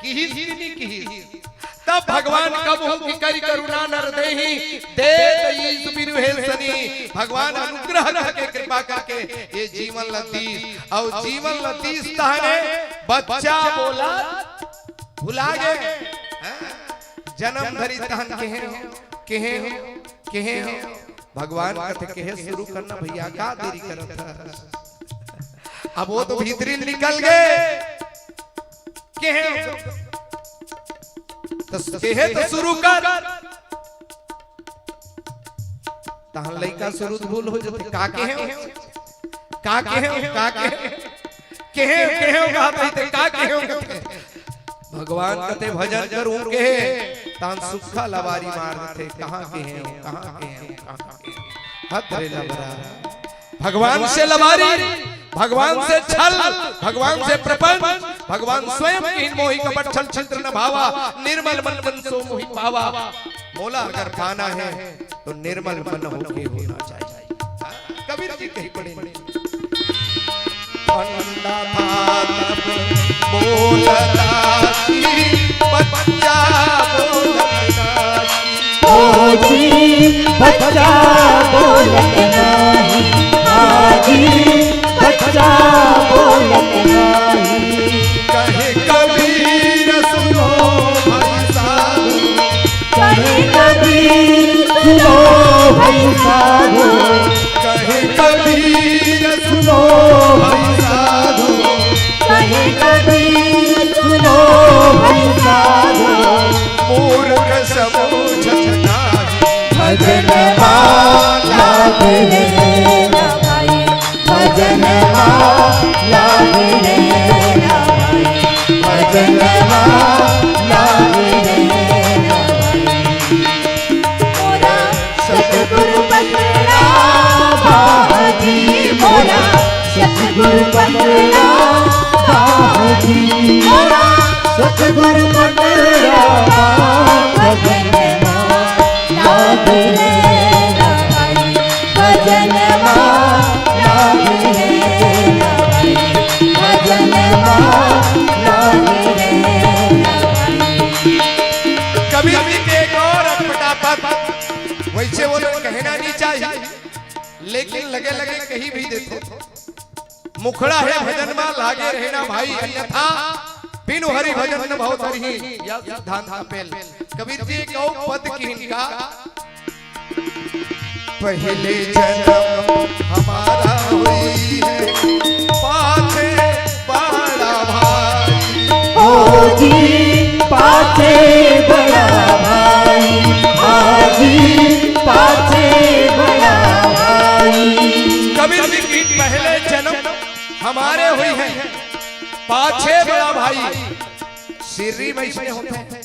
किहिस कि नहीं किहिस? तब भगवान कबहूं कि करि करुणा नर देहि, देत ईस बिनु हेलसनी। भगवान अनुग्रह करके, कृपा करके ये जीवन ल दीस, अउ जीवन ल दीस तहने बच्चा बोलत भुला गे। हाँ? जन्म धरिस तहन कहे, कहे, कहे। भगवान कथे, कहे शुरू करना भैया, का देरी करत हस? अब वो तो भीतरी निकल गे। कहे तो, कहे तो शुरू कर। तहन लइका शुरू भूल हो जथे, का कहे? का कहे? का कहे? कहे, कहे कहा भाई ते, का कहे? भगवान कथे भजन करूं कहे, तहन सुक्खा लबारी मार देथे, कहां कहे हो, कहां कहे हो, कहां कहे हो? हद रे लबरा। भगवान से लबारी, भगवान से छल, भगवान से प्रपंच, भगवान स्वयं किहिन मोहि कपट छल छिद्र न भावा, निर्मल मन मन सो मोहि पावा। मोला अगर पाना हे तो निर्मल मन होके होना चाहिए। कबीर जी कहि पड़े। अंडा था तब बोलता कि बच्चा बोलता कि ओ जी, बच्चा बोलत नहीं, हाँ जी, बच्चा बोलत नहीं। कहे कबीर सुनो भाई साहब, कहे कबीर सुनो भाई साहब, कहे कबीर सुनो भाई साहब, कहे कबीर सुनो भाई साहब, मूर्ख समझत नाही। भजन माला दे भाई, भजन माला दे भाई, भजन माला दे भाई। मोला सतगुरु पकड़ा बाजी, मोला सतगुरु पकड़ा बाजी, मोला सतगुरु पकड़ा बाजी। भजन माला दे भाई, भजन माला दे भाई, भजन माला दे भाई। कबीर जी के एक और अटपटा पद, वैसे वो लोग कहना नहीं चाहिए, लेकिन लगे लगे कही भी देथे। मुखड़ा हे भजन मा लागे रहना भाई, अन्यथा बिनु हरि भजन न भव तरही। यह सिद्धांत अपेल। कबीर जी एक अउ पद किहिन का, पहले जन्म हमारा होई है, पाछे बड़ा भाई। ओ जी, पाछे बड़ा भाई, हाँ जी, पाछे बड़ा भाई। कबीर जी किहिन पहले जन्म हमारे होई है, पाछे बड़ा भाई। सिर्री में इसने होते हैं।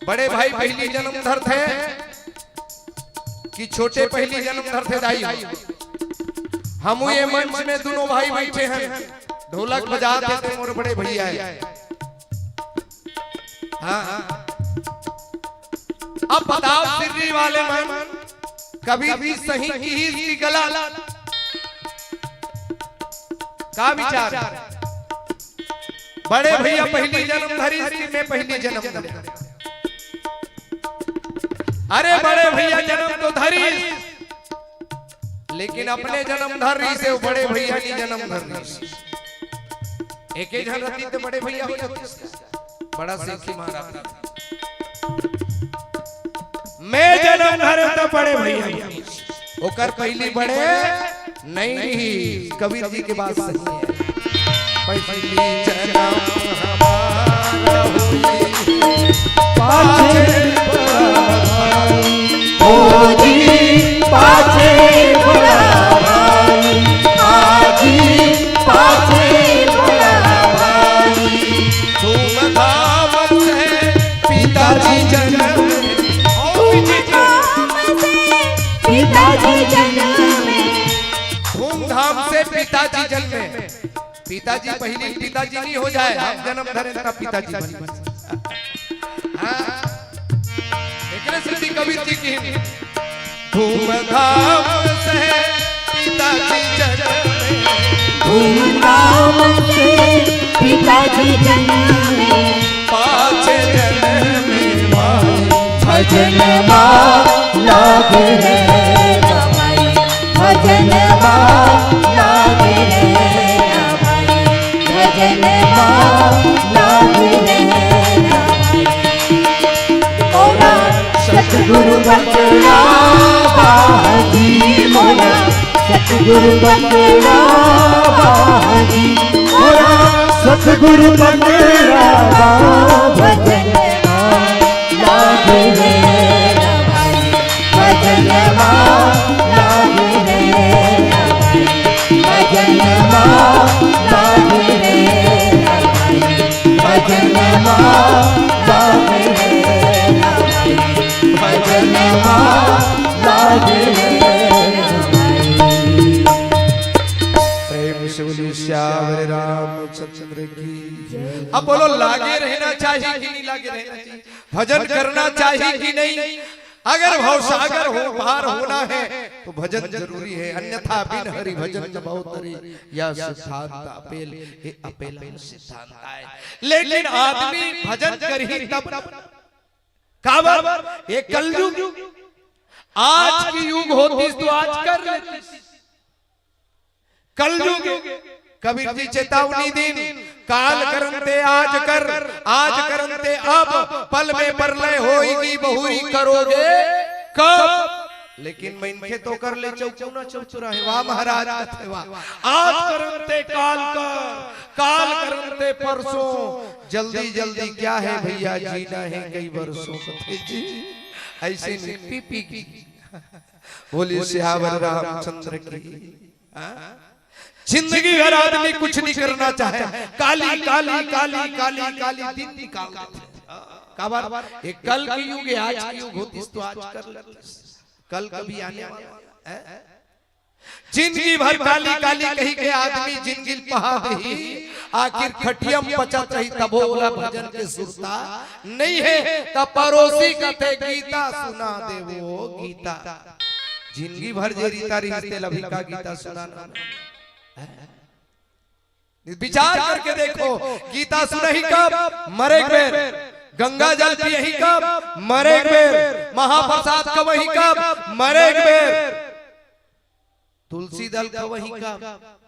बड़े भाई पहली जन्म धरथे कि छोटे पहली जन्म धरथे दाई। हमू ये मंच में दोनों भाई बैठे हैं, ढोलक बजात हे ते मोर बड़े भैया हे। हाँ, हाँ। अब बताओ सिर्री वाले मन, कबीर जी सही किहिस कि गलत? का विचार? बड़े भैया पहिली जनम धरिस कि मैं पहिली जनम धरिस? अरे बड़े भैया जनम तो धरिस, लेकिन अपने जनम धर रहिस हे, बड़े भैया नी जनम धर रहिस। एके झन रतिस त बड़े भैया हो जातिस। बड़ा सेखी मारा। मैं जनम धरेंव त बड़े भैया, ओकर पहिली बड़े नइ रहिस। कबीर जी के बात सही हे। पहिली जनम हमारा होई, पाछे बड़ा भाई। ओ जी, पाछे बड़ा भाई, आजी, पाछे बड़ा भाई। धूमधाम से पिताजी जनम, ओ जी, धूमधाम से पिताजी जनम। धूमधाम से पिताजी जनम। पिताजी पहिली पिताजी नी हो जाय, हम जनम धरेन त पिताजी बन। हाँ। एकरे सेती कबीर जी किहिन, धूमधाम से पिताजी जनम। धूमधाम से पिताजी जनम। पाछे जनम माई भजन मा लागे रे। भजन मा लागे रे। भजन मा लागे रे। मोरा सतगुरु बकरा बाजी, मोरा सतगुरु बकरा बाजी, मोरा सतगुरु बकरा बाजी। भजन लागे रे भाई, भजन लागे रे भाई, भजन लागे रे भाई, भजन लागे रे भाई, भजन लागे रे भाई। प्रेम से बोलिए सियावर रामचंद्र की। अब बोलो, लागे रहना चाहिए कि नहीं लागे रहना चाहिए? भजन करना चाहिए कि नहीं? अगर भवसागर हो पार होना है तो भजन जरूरी है, अन्यथा बिन हरि भजन न भाव तरी। यह सिद्धांत अपेल, ये अपेल सिद्धांत आय। लेकिन आदमी भजन करही तब, काबर? ये कलयुग, आज की युग होतिस तो आज कर लेतिस। कलयुग, कबीर जी चेतावनी दिन, काल करन ते आज कर, आज करन ते अब, पल में परलय होइगी बहुरी करोगे कब। लेकिन मनखे तो कर ले चौकुना चौचुरा हे, वाह महाराज कथे वाह। आज करन ते काल कर, काल करन ते परसों, जल्दी जल्दी क्या है भैया, जीना है कई बरसों कथे जी। ऐसे नहीं पी पी की। बोलिए सियावर रामचंद्र की। हाँ? जिंदगी भर आदमी कुछ नहीं करना चाहे, काली, काली, काली, काली, काली दिन निकाल देथे। काबर? ये कल की युग हे, आज की युग होतिस तो आज कर लेतिस। कल कभी आने वाला है? जिंदगी भर काली, काली कही के आदमी जिंदगी पहा देही, आखिर खटिया म पचत रही तभो ओला भजन के सुरता नइ हे। त परोसी कथे गीता सुना देवो गीता। जिंदगी भर जे रीता रिहिस तेला भी का गीता सुनाना? विचार करके देखो, गीता सुनही कब? मरे के बेर। गंगा जल पियही कब? मरे के बेर। महाप्रसाद खवही कब? मरे के बेर। तुलसी दल खवही कब?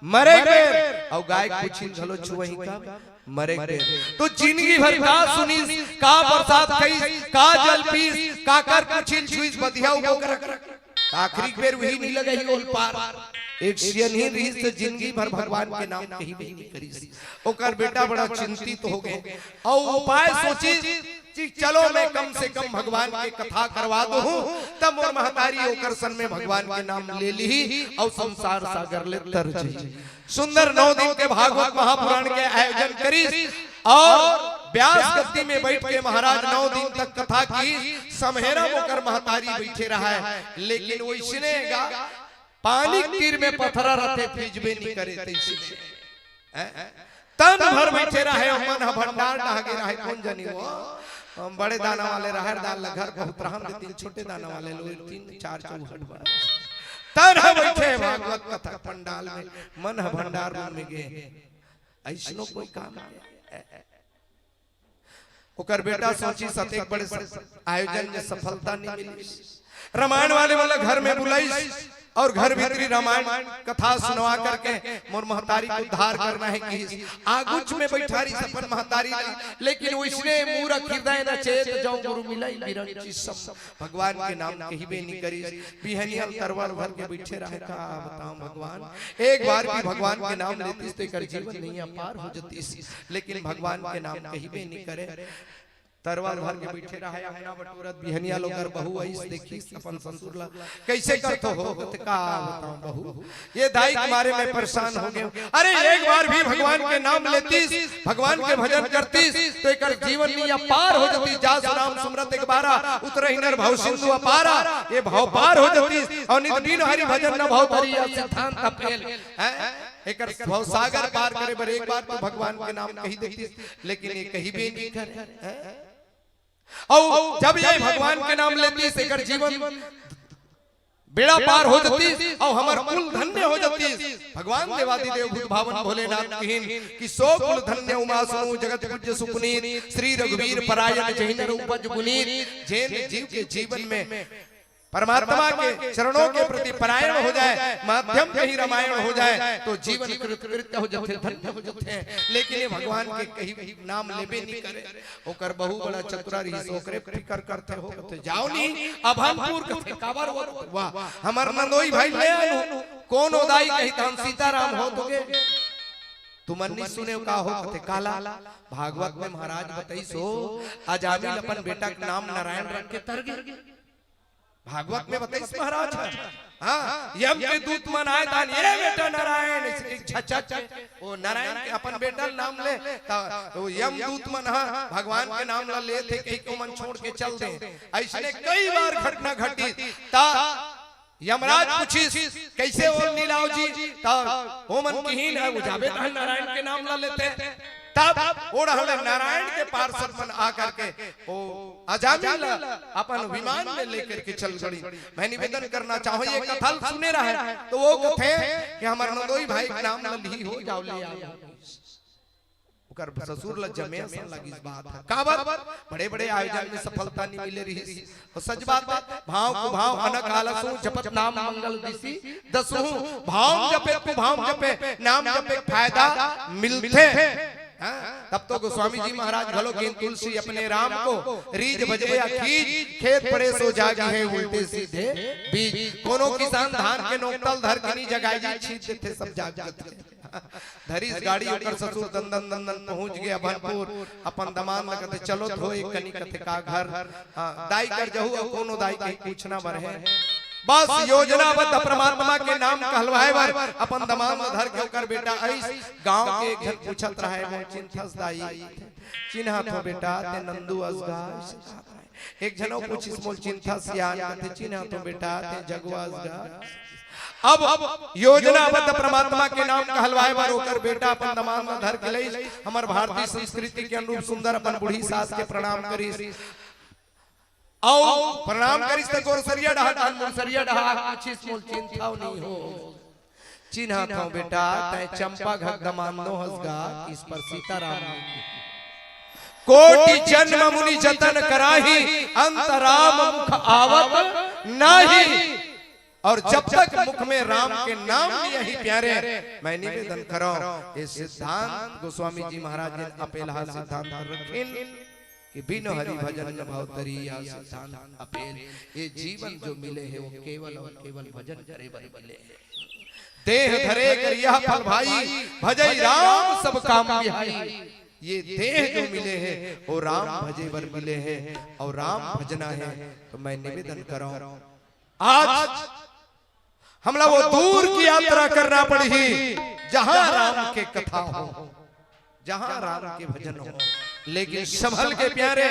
मरे के बेर। अउ गाय के पूछी ल घलो छुवही कब? मरे के बेर। तो जिंदगी भर का सुनिस, का प्रसाद खइस, का जल पीस, काकर पूछी ल छुइस, बधिया उबो कर आखिरी बेर उही नी लगही ओल पार। एक सियनही रिहिस त जिंदगी भर भगवान के नाम कहिबे नी करिस। ओकर बेटा बड़ा चिंतित हो गे अउ उपाय सोचिस कि चलो मैं कम से कम भगवान के कथा करवा दूहूं, त मोर महतारी ओकर सन में भगवान के नाम ले लिही अउ संसार सागर ले तर जही। सुंदर नौ दिन के भागवत महापुराण के आयोजन करिस अउ व्यास गद्दी में बैठ के महाराज नौ दिन तक कथा की। समहेरा म ओकर महतारी बैठे रहय, लेकिन वइसने गा पानी के तीर में पथरा रथे, फिजबे नी करे तइसे। हैं? तन भर बइठे रहे, अउ मन ह भंडार डहके रहे। कोन जनी वो, हम बड़े दाना वाले राहर दाल ल घर बहुत रहन देतिन, छोटे दाना वाले लोग तीन चार चौहट बना। तन ह बइठे भागवत कथा पंडाल में, मन ह भंडार रूम में गे। अइसनो कोई काम हे? ओकर बेटा सोचिस, अतेक बड़े स-, आयोजन में सफलता नइ मिलिस। रामायण वाले मन ल घर में बुलाइस अउ घर भीतरी रामायण कथा सुनवा करके मोर महतारी के उद्धार करना हे किहिस। आगुच में बइठारिस अपन महतारी ला, लेकिन वइसने मूरख हिरदय न चेत, जौं गुरु मिलइ बिरंचिसम। भगवान के नाम कहिबे नइ करिस। बिहनिया ल तरवा ल भर के बइठे रहे, का बतावं भगवान, एक बार भी भगवान के नाम लेतिस त एकर जीवन नइया पार हो जतिस, लेकिन भगवान के नाम कहिबे नइ करे। तरवा ल भर के बइठे रहे, अंगना बटोरत। बिहनिया ल ओकर बहू आइस, देखिस अपन ससुर ला, कइसे करथो हो? कथे, का बतावं बहू, ये दाई के मारे मैं परेशान हो गेंव। अरे, एक बार भी भगवान के नाम लेतिस, भगवान के भजन करतिस, त एकर जीवन नइया पार हो जतिस। जसु नाम सुमिरत एक बारा, उतरहि नर भव सिंधु अपारा, ये भव पार हो जतिस। अउ नित बिनु हरि भजन न भव तरी, ये सिद्धांत फेल। हैं? एकर भव सागर पार करे बर एक बार तो भगवान के नाम कहि देतिस, लेकिन ये कहिबे नइ करे। हैं? अउ जब ये भगवान के नाम लेतिस, एकर जीवन बेड़ा पार हो जतिस, अउ हमर कुल धन्य हो जतिस। भगवान देवादिदेव भूत भावन भोलेनाथ किहिन कि सो कुल धन्य उमा सुनु जगत पूज्य सुपुनीत, श्री रघुवीर परायन जहि नर उपज पुनीत। जेन जीव के जीवन में परमात्मा के चरणों के प्रति परायण हो जाए, माध्यम कहीं रामायण हो जाए, तो जीवन कृतकृत्य हो जथे, धन्य हो जथे। लेकिन ये भगवान के कहीं नाम लेबे नइ करे। ओकर बहू बड़ा चतुरा रहिस, ओकरे फिकर करथे हो, कथे, "जाव नहीं, अभनपुर," कथे, "काबर वो?" "वाह, हमर नंदोई भाई ले आनु।" "कोन ओ दाई?" कही, "तहन सीताराम हो तो गे।" "तुमन नइ सुने का हो?" कथे, "काला?" "भागवत में महाराज बताइस हो, अजामिल अपन बेटा के नाम नारायण रख के तर गे।" भागवत में बताइस महाराज ह। हाँ, यम के दूत मन आए तहन, "ए बेटा नारायण," अइसे कहि झचक के, ओ नारायण के अपन बेटा ल नाम ले, त ओ यम दूत मन ह भगवान के नाम ल लेथे कहि के ओमन छोड़ के चल दे। अइसने कई बार घटना घटिस। त यमराज पूछिस, "कइसे ओ लीलाव जी?" त ओमन किहिन, "ओ जाबे तहन नारायण के नाम ल लेथे।" तब ओ डहर ले नारायण के पार्षद मन आ करके ओ अजामिल ल अपन विमान में लेकर के चल पड़ी। मैं निवेदन करना चाहूं, ये कथा ल सुने रहे तो ओ कथे कि हमर नंदोई भाई के नाम ल लिही हो, जाव ले आओ। ओकर ससुर ल जमे असन लगिस बात ह। काबर? बड़े-बड़े आयोजन में सफलता नइ मिले रहिस। अउ सच बात हे, भांव कुभांव अनक आलसहूं, जपत नाम मंगल दिसी दसहूं। भांव जपे कुभांव जपे, नाम जपे फायदा मिलथे। हाँ, तब तो गोस्वामी जी महाराज घलो कहिन, "तुलसी अपने राम को, रीझ भजे या खीझ, खेत पड़े सो जागी है उल्टे सीधे बीज।" कोनो किसान धान के नोकतल धर के नइ जगाय जी, छींच देथे सब जाग जथे। धरिस गाड़ी, ओकर ससुर दंदन दंदन पहुंच गे अभनपुर, अपन दमांद ल कथे, "चलो धो एक कनी," कथे, "का घर?" हाँ, "दाई कर जहू अउ कोनो दाई कही पूछना बर हे।" बस योजनाबद्ध परमात्मा के नाम कहलवाए बर अपन दमांद ल धर के ओकर बेटा आइस। गांव के एक झन पूछत रहे, "मोर चिन्हथस दाई?" "चिन्हत हों बेटा, तें नंदू अस गा।" एक झन अउ पूछिस, "मोर चिन्हथस सियान?" कथे, "चिन्हत हों बेटा, तें जगवा अस गा।" अब योजनाबद्ध परमात्मा के नाम कहलवाए बर ओकर बेटा अपन दमांद ल धर के लइस। हमर भारतीय संस्कृति के अनुरूप सुंदर अपन बूढ़ी सास के प्रणाम करिस। अउ प्रणाम करिस त गोरसरिया डहा, तहन मुंगसरिया डहा पूछिस, "मोर चिन्हथव नहीं हो?" "चिन्हत हों बेटा, तें चंपा घर दमांदो हस गा, इस पर सीताराम नहीं।" "कोटि जन्म मुनि जतन कराही, अंत राम मुख आवत नाही।" अउ जब तक मुख में राम के नाम नइ आही प्यारे, मैं निवेदन करंव, ये सिद्धांत गोस्वामी जी महाराज जी अपेलहा सिद्धांत रखिन कि बिनु हरि भजन न भव तरी, या सिद्धांत अपेल। ये जीवन जो मिले हे, वो केवल अउ केवल भजन करे बर मिले हे। "देह धरे करिया फल भाई, भजइ राम सब काम बिहाई।" ये देह जो मिले हे, वो राम भजे बर मिले हे अउ राम भजना हे। तो मैं निवेदन करंव, आज हमला वो दूर की यात्रा करना पड़ही, जहां राम के कथा हो, जहां राम के भजन हो, लेकिन संभल के प्यारे,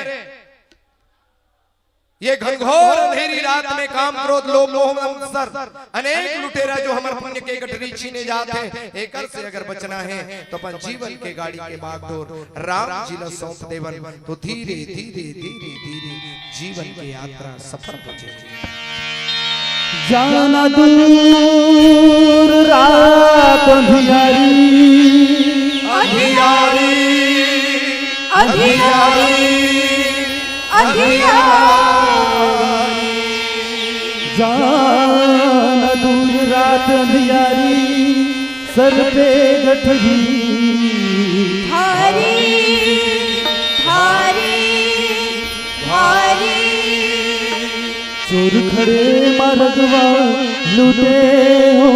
ये घनघोर अंधेरी रात में काम, क्रोध, लोभ, मोह, मत्सर, अनेक लुटेरा जो हमर पुण्य के गठरी छीने जात हे, एकर से अगर बचना हे, तो अपन जीवन के गाड़ी के बागडोर राम जी ला सौंप देवन, तो धीरे, धीरे, धीरे, धीरे जीवन के यात्रा सफल हो जाही। जाना दूर रात अंधियारी, अंधियारी, अंधियारी, अंधियारी। जाना दूर रात अंधियारी, सर पे गठरी। भारी, भारी, भारी। चोर खड़े मारगवा लूटे हो,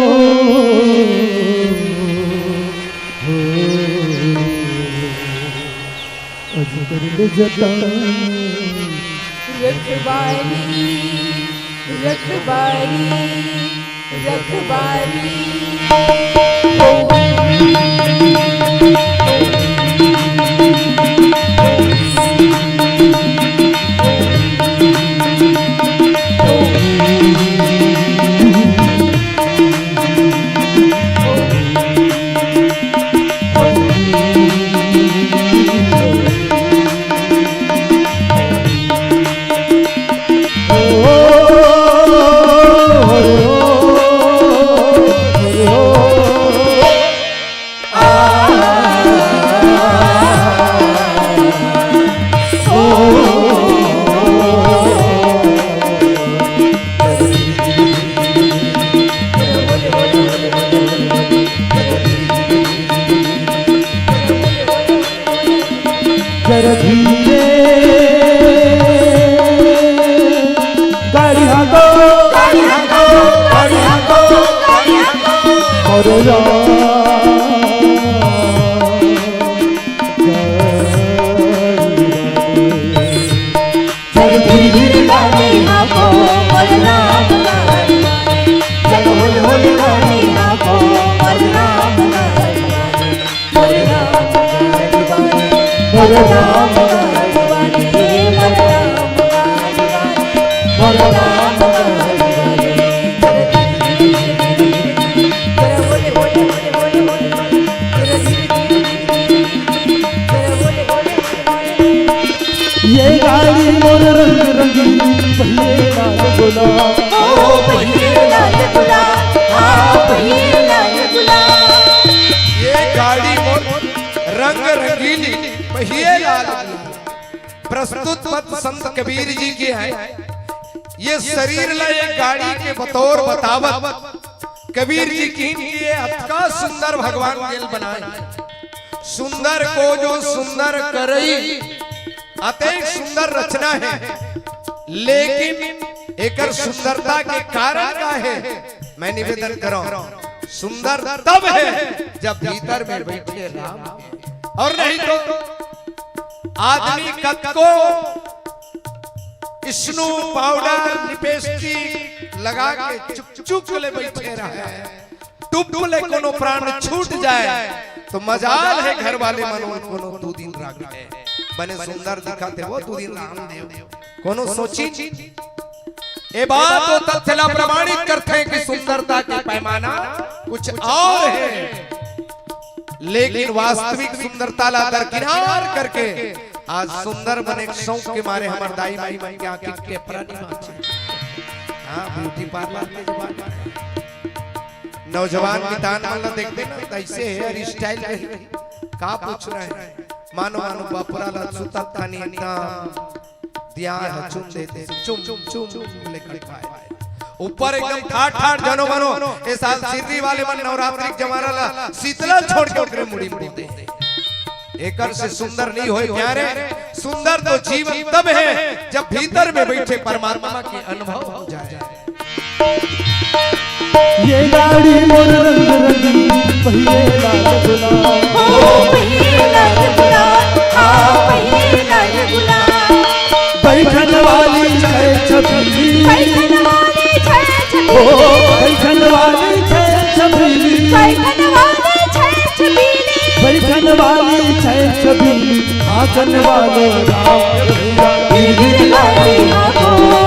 हो। अजगर ले जतन। रखवारी, रखवारी, रखवारी। जरा धीरे गाड़ी हाँको, गाड़ी हाँको, गाड़ी हाँको, गाड़ी हाँको। अरे राम। जरा धीरे धीरे गाड़ी हाँको, बलराम गाड़ी वाले। जरा होले होले गाड़ी हाँको, बलराम गाड़ी वाले। बलराम गाड़ी वाले, बलराम गाड़ी वाले, बलराम गाड़ी वाले, बलराम गाड़ी वाले। जरा होले होले होले होले होले, जरा धीरे धीरे धीरे धीरे, जरा होले होले होले होले। ये गाड़ी मोर रंग रंगीली, पहिए लाल गुलाब। ओ पहिए लाल गुलाब, हाँ, पहिए लाल गुलाब। ये गाड़ी मोर रंग रंगीली, पहिए लाल गुलाब। प्रस्तुत पद संत कबीर जी की है। ये शरीर ला एक गाड़ी के बतौर बतावत कबीर जी किहिन कि ये अतका सुंदर भगवान तेल बनाए, सुंदर को जो सुंदर करई, अतेक सुंदर रचना है, लेकिन एकर सुंदरता के कारण का है? मैं निवेदन करौं, सुंदर तब है जब भीतर में बैठे राम है। और नहीं तो आदमी कतको स्नो पाउडर, लिपस्टिक लगा के चुप चुप ले बैठे रहे, टुप ले कोनो प्राण छूट जाए तो मजाल है घर वाले मन कोनो दू दिन राखे। बने सुंदर दिखत हे वो दू दिन राम देव। कोनो सोची ए बात तो तथ्य ला प्रमाणित करथे कि सुंदरता के पैमाना कुछ और है, लेकिन वास्तविक सुंदरता ला दरकिनार करके आज सुंदर बने के शौक के मारे हमर दाई माई मन के आँखी के टेपरा नहीं बाँचे। हाँ, ब्यूटी पार्लर के जमाना है। नौजवान मितान मन ला देखबे ना, त ऐसे हेयर स्टाइल रही, का पूछ रहे हैं? मानो मानो बपुरा ला सुतत खानी एकदम दिया है, चुम देते, चुम चुम चुम चुम लेकर खाए। ऊपर एकदम ठाठ ठाठ जनो मनो। ए साल सिर्री वाले मन नवरात्रि के जमाना ला शीतला छोड़ के ओकरे मुड़ी मुड़ी दे। एकर से सुंदर नहीं होए प्यारे, सुंदर तो जीवन तब है जब भीतर में बैठे परमात्मा के अनुभव हो जाए। ये गाड़ी मोर रंग रंगी, पहिए लाल गुलाब। ओ पहिए लाल गुलाब, हाँ, पहिए लाल गुलाब। बैठन वाली छै छबीली। बैठन वाली छै छबीली। ओ बैठन वाली छै छबीली। बैठन वाली छै छबीली। बैठन वाली छै छबीली। आंगन वाले राम भैया। गिर गिर गाड़ी हाँको।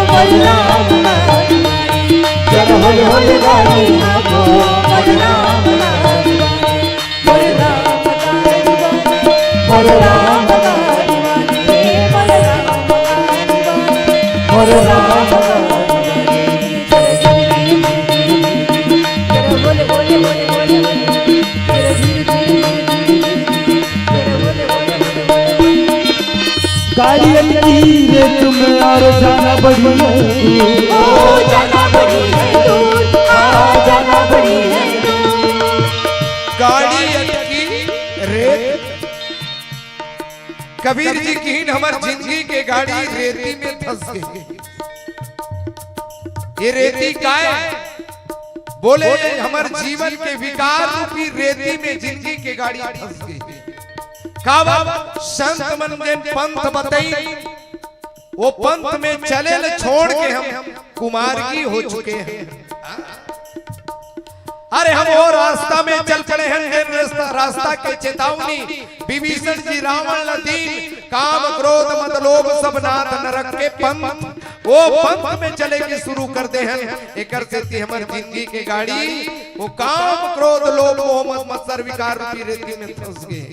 और राम गाड़ी वाले। गाड़ी अटकी रेत में और जाना बड़ी है दूर। ओ, जाना बड़ी है दूर, आ, जाना बड़ी है दूर। गाड़ी अटकी रेत। कबीर जी किहिन, हमर जिंदगी के गाड़ी रेती में फंस गे। ये रेती काय? बोले, हमर जीवन के विकार रूपी रेती में जिंदगी के गाड़ी फंस गे। काबर? संत मन जेन पंथ बतई, वो पंथ में चले ल छोड़ के हम कुमार्गी हो चुके हैं। अरे, हम वो रास्ता में चल पड़े हैं, जेन रास्ता, रास्ता के चेतावनी विभीषण जी रावण ला दीन, काम, क्रोध, मद, लोभ, सब नाथ नरक के पंथ। वो पंथ में चले के शुरू कर दे हैं। एकर सेती हमर जिंदगी के गाड़ी वो काम, क्रोध, लोभ, मोह, मद, मत्सर, विकार रूपी रेती में फंस गे।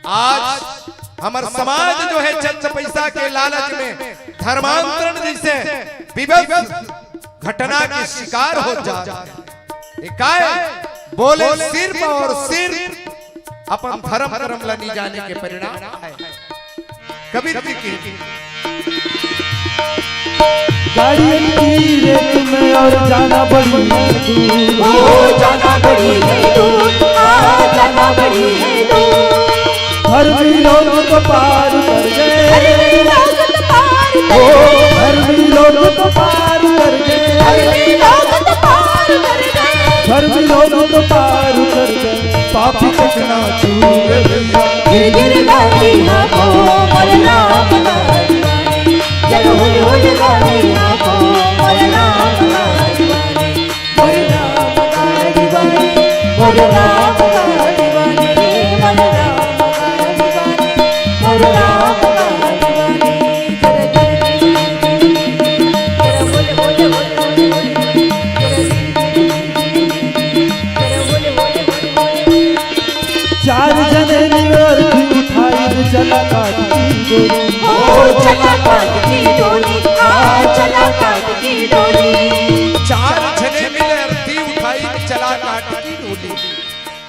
आज हमर समाज जो है चंद पैसा के लालच में धर्मांतरण जैसे विभत्स घटना के शिकार हो जात हे। ये काय? बोले, सिर्फ और सिर्फ अपन धर्म कर्म ला नहीं जाने के परिणाम आय। कबीर जी की गाड़ी की रेत में और जाना बड़ी है दूर। ओ, जाना बड़ी है दूर, आ, जाना बड़ी है दूर। धर्मी लोग तो पार कर गए। धर्मी लोग तो पार कर ओ, गए। धर्मी लोग तो पार कर गए। धर्मी लोग तो पार कर गए। धर्मी लोग तो पार कर गए। पापी चकनाचूर भैया। गिर गिर गाड़ी हमो मोर राम गाड़ी वाले। जल हुल हुल गाड़ी हमो मोर राम गाड़ी वाले। मोर राम गाड़ी वाले, मोर राम गाड़ी वाले, मोर राम गाड़ी वाले, मोर राम गाड़ी वाले। जरा जरा जरा बोल बोल बोल बोल बोल। चार जने मिल अरथी उठाई चला काट की डोरी। ओ चला काट की डोरी, आ चला काट की डोरी। चार जने मिल अरथी उठाई चला काट की डोरी।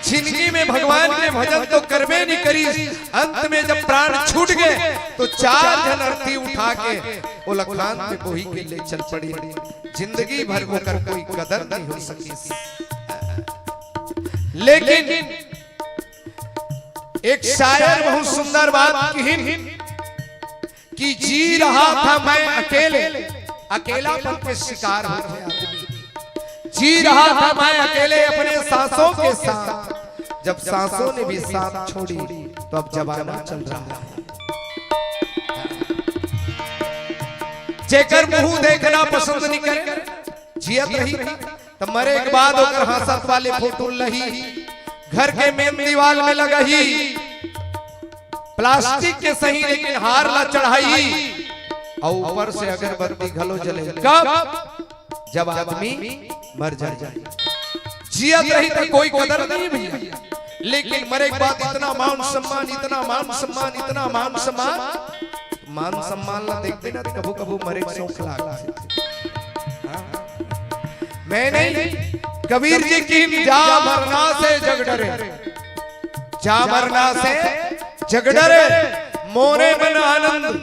जिंदगी में भगवान के भजन तो करबे नहीं करिस, अंत में जब प्राण छूट गए तो चार झन अरथी उठा के ओला कांध पे बोही के ले चल पड़ी। जिंदगी भर ओकर कोई कदर नहीं हो सकिस। लेकिन एक शायर बहुत सुंदर बात किहिन कि जी रहा था मैं अकेले, अकेलापन के शिकार हो गया आदमी। जी रहा था मैं अकेले अपने सांसों के साथ, जब सांसों ने भी साथ छोड़ी तो अब जमाना चल रहा है। जेकर मुंह देखना पसंद नहीं करे, जियत रही त मरे के बाद ओकर हंसत वाले फोटो लही, घर के मेन दीवाल में लगही, प्लास्टिक के सही लेकिन हार ला चढ़ाई, और ऊपर से अगरबत्ती घलो जले। कब? जब आदमी मर जाए। जियत रही तो कोई कदर नहीं भैया, लेकिन मरे के बाद इतना मान सम्मान, इतना मान सम्मान, इतना मान सम्मान। मान सम्मान ला देखबे ना, कभू कभू मरे के शौक लागथे। हाँ? मैं नहीं, कबीर जी किहिन, जा मरना से जग डरे, जा मरना से जग डरे, मोरे मन आनंद।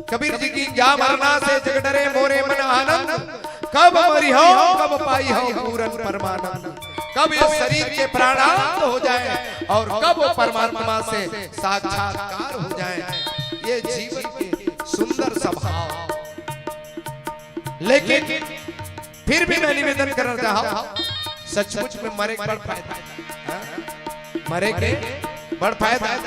कबीर जी किहिन, जा मरना से जग डरे, मोरे मन आनंद। कब मरिहौं, कब पाइहौं पूरन परमानंद। कब ये शरीर के प्राणांत हो जाए और कब वो परमात्मा से साक्षात्कार हो जाए, ये जीवन के सुंदर स्वभाव। लेकिन फिर भी मैं निवेदन करना चाहूँ, सचमुच में मरे के बड़ फायदा है। हाँ? मरे के बड़ फायदा है।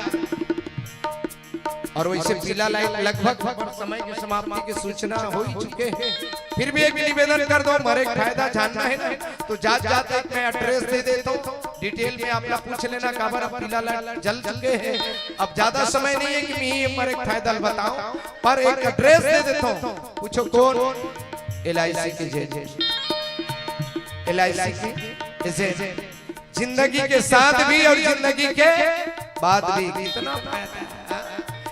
और वैसे पीला लाइट लगभग समय की समाप्ति की सूचना हो ही चुके हैं, फिर भी एक निवेदन कर दो, मरे के फायदा जानना है ना, तो जात जात एक मैं एड्रेस दे देता हूँ, डिटेल में आप लोग पूछ लेना, काबर अब पीला लाइट जल चुके हैं, अब ज्यादा समय नहीं है कि मैं ये मरे के फायदा बताऊं, पर एक एड्रेस दे देता हूँ। पूछो कौन? एल आई सी के एजेंट, एल आई सी के एजेंट। जिंदगी के साथ भी और जिंदगी के बाद भी कितना फायदा है।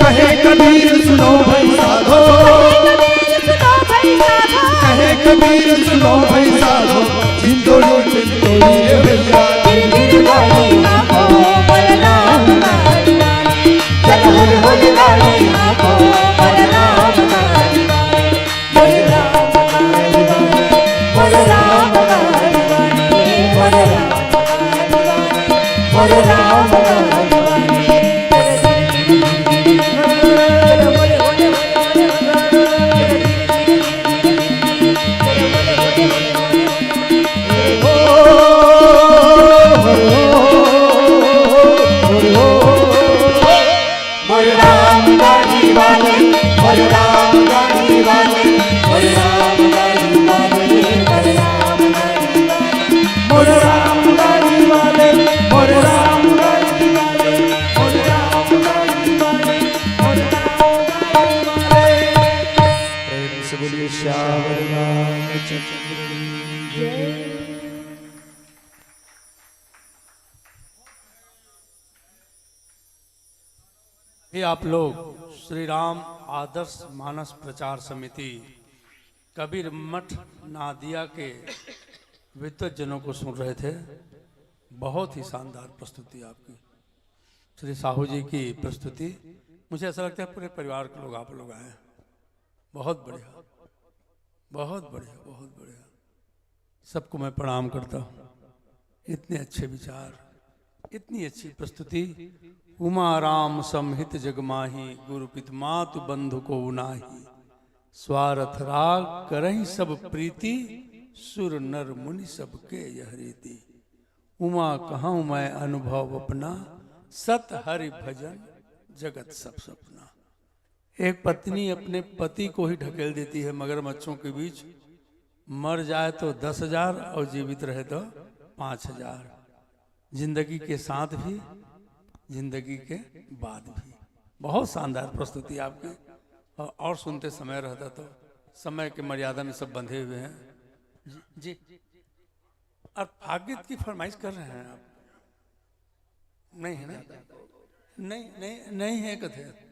कहे कबीर सुनो भाई साधो, कहे कबीर सुनो भाई साधो, झिंझोड़ी झिंझोड़ी रे भैया। बोलिए सियावर रामचंद्र की जय। ये आप लोग श्री राम आदर्श मानस प्रचार समिति कबीर मठ नादिया के विद्वत जनों को सुन रहे थे। बहुत ही शानदार प्रस्तुति आपकी, श्री साहू जी की प्रस्तुति। मुझे ऐसा लगता है पूरे परिवार के लोग, आप लोग आए हैं। बहुत बढ़िया, बहुत बढ़िया, बहुत बढ़िया। सबको मैं प्रणाम करता हूँ। इतने अच्छे विचार, इतनी अच्छी प्रस्तुति। उमा राम समहित जग माही, गुरु पित मातु बंधु को उनाही। स्वारथ राग करहि सब प्रीति, सुर नर मुनि सबके यह रीति। उमा कहूँ मैं अनुभव अपना, सत हरि भजन जगत सब सपना। एक पत्नी अपने पति को ही ढकेल देती है मगरमच्छों के बीच। मर जाए तो दस हजार और जीवित रहे तो पाँच हजार। जिंदगी के साथ भी, जिंदगी के बाद भी। बहुत शानदार प्रस्तुति आपकी। और, और सुनते समय रहता तो, समय के मर्यादा में सब बंधे हुए हैं। जी, जी। और फागित की फरमाइश कर रहे हैं आप? नहीं है ना? नहीं, नहीं, नहीं है कथे।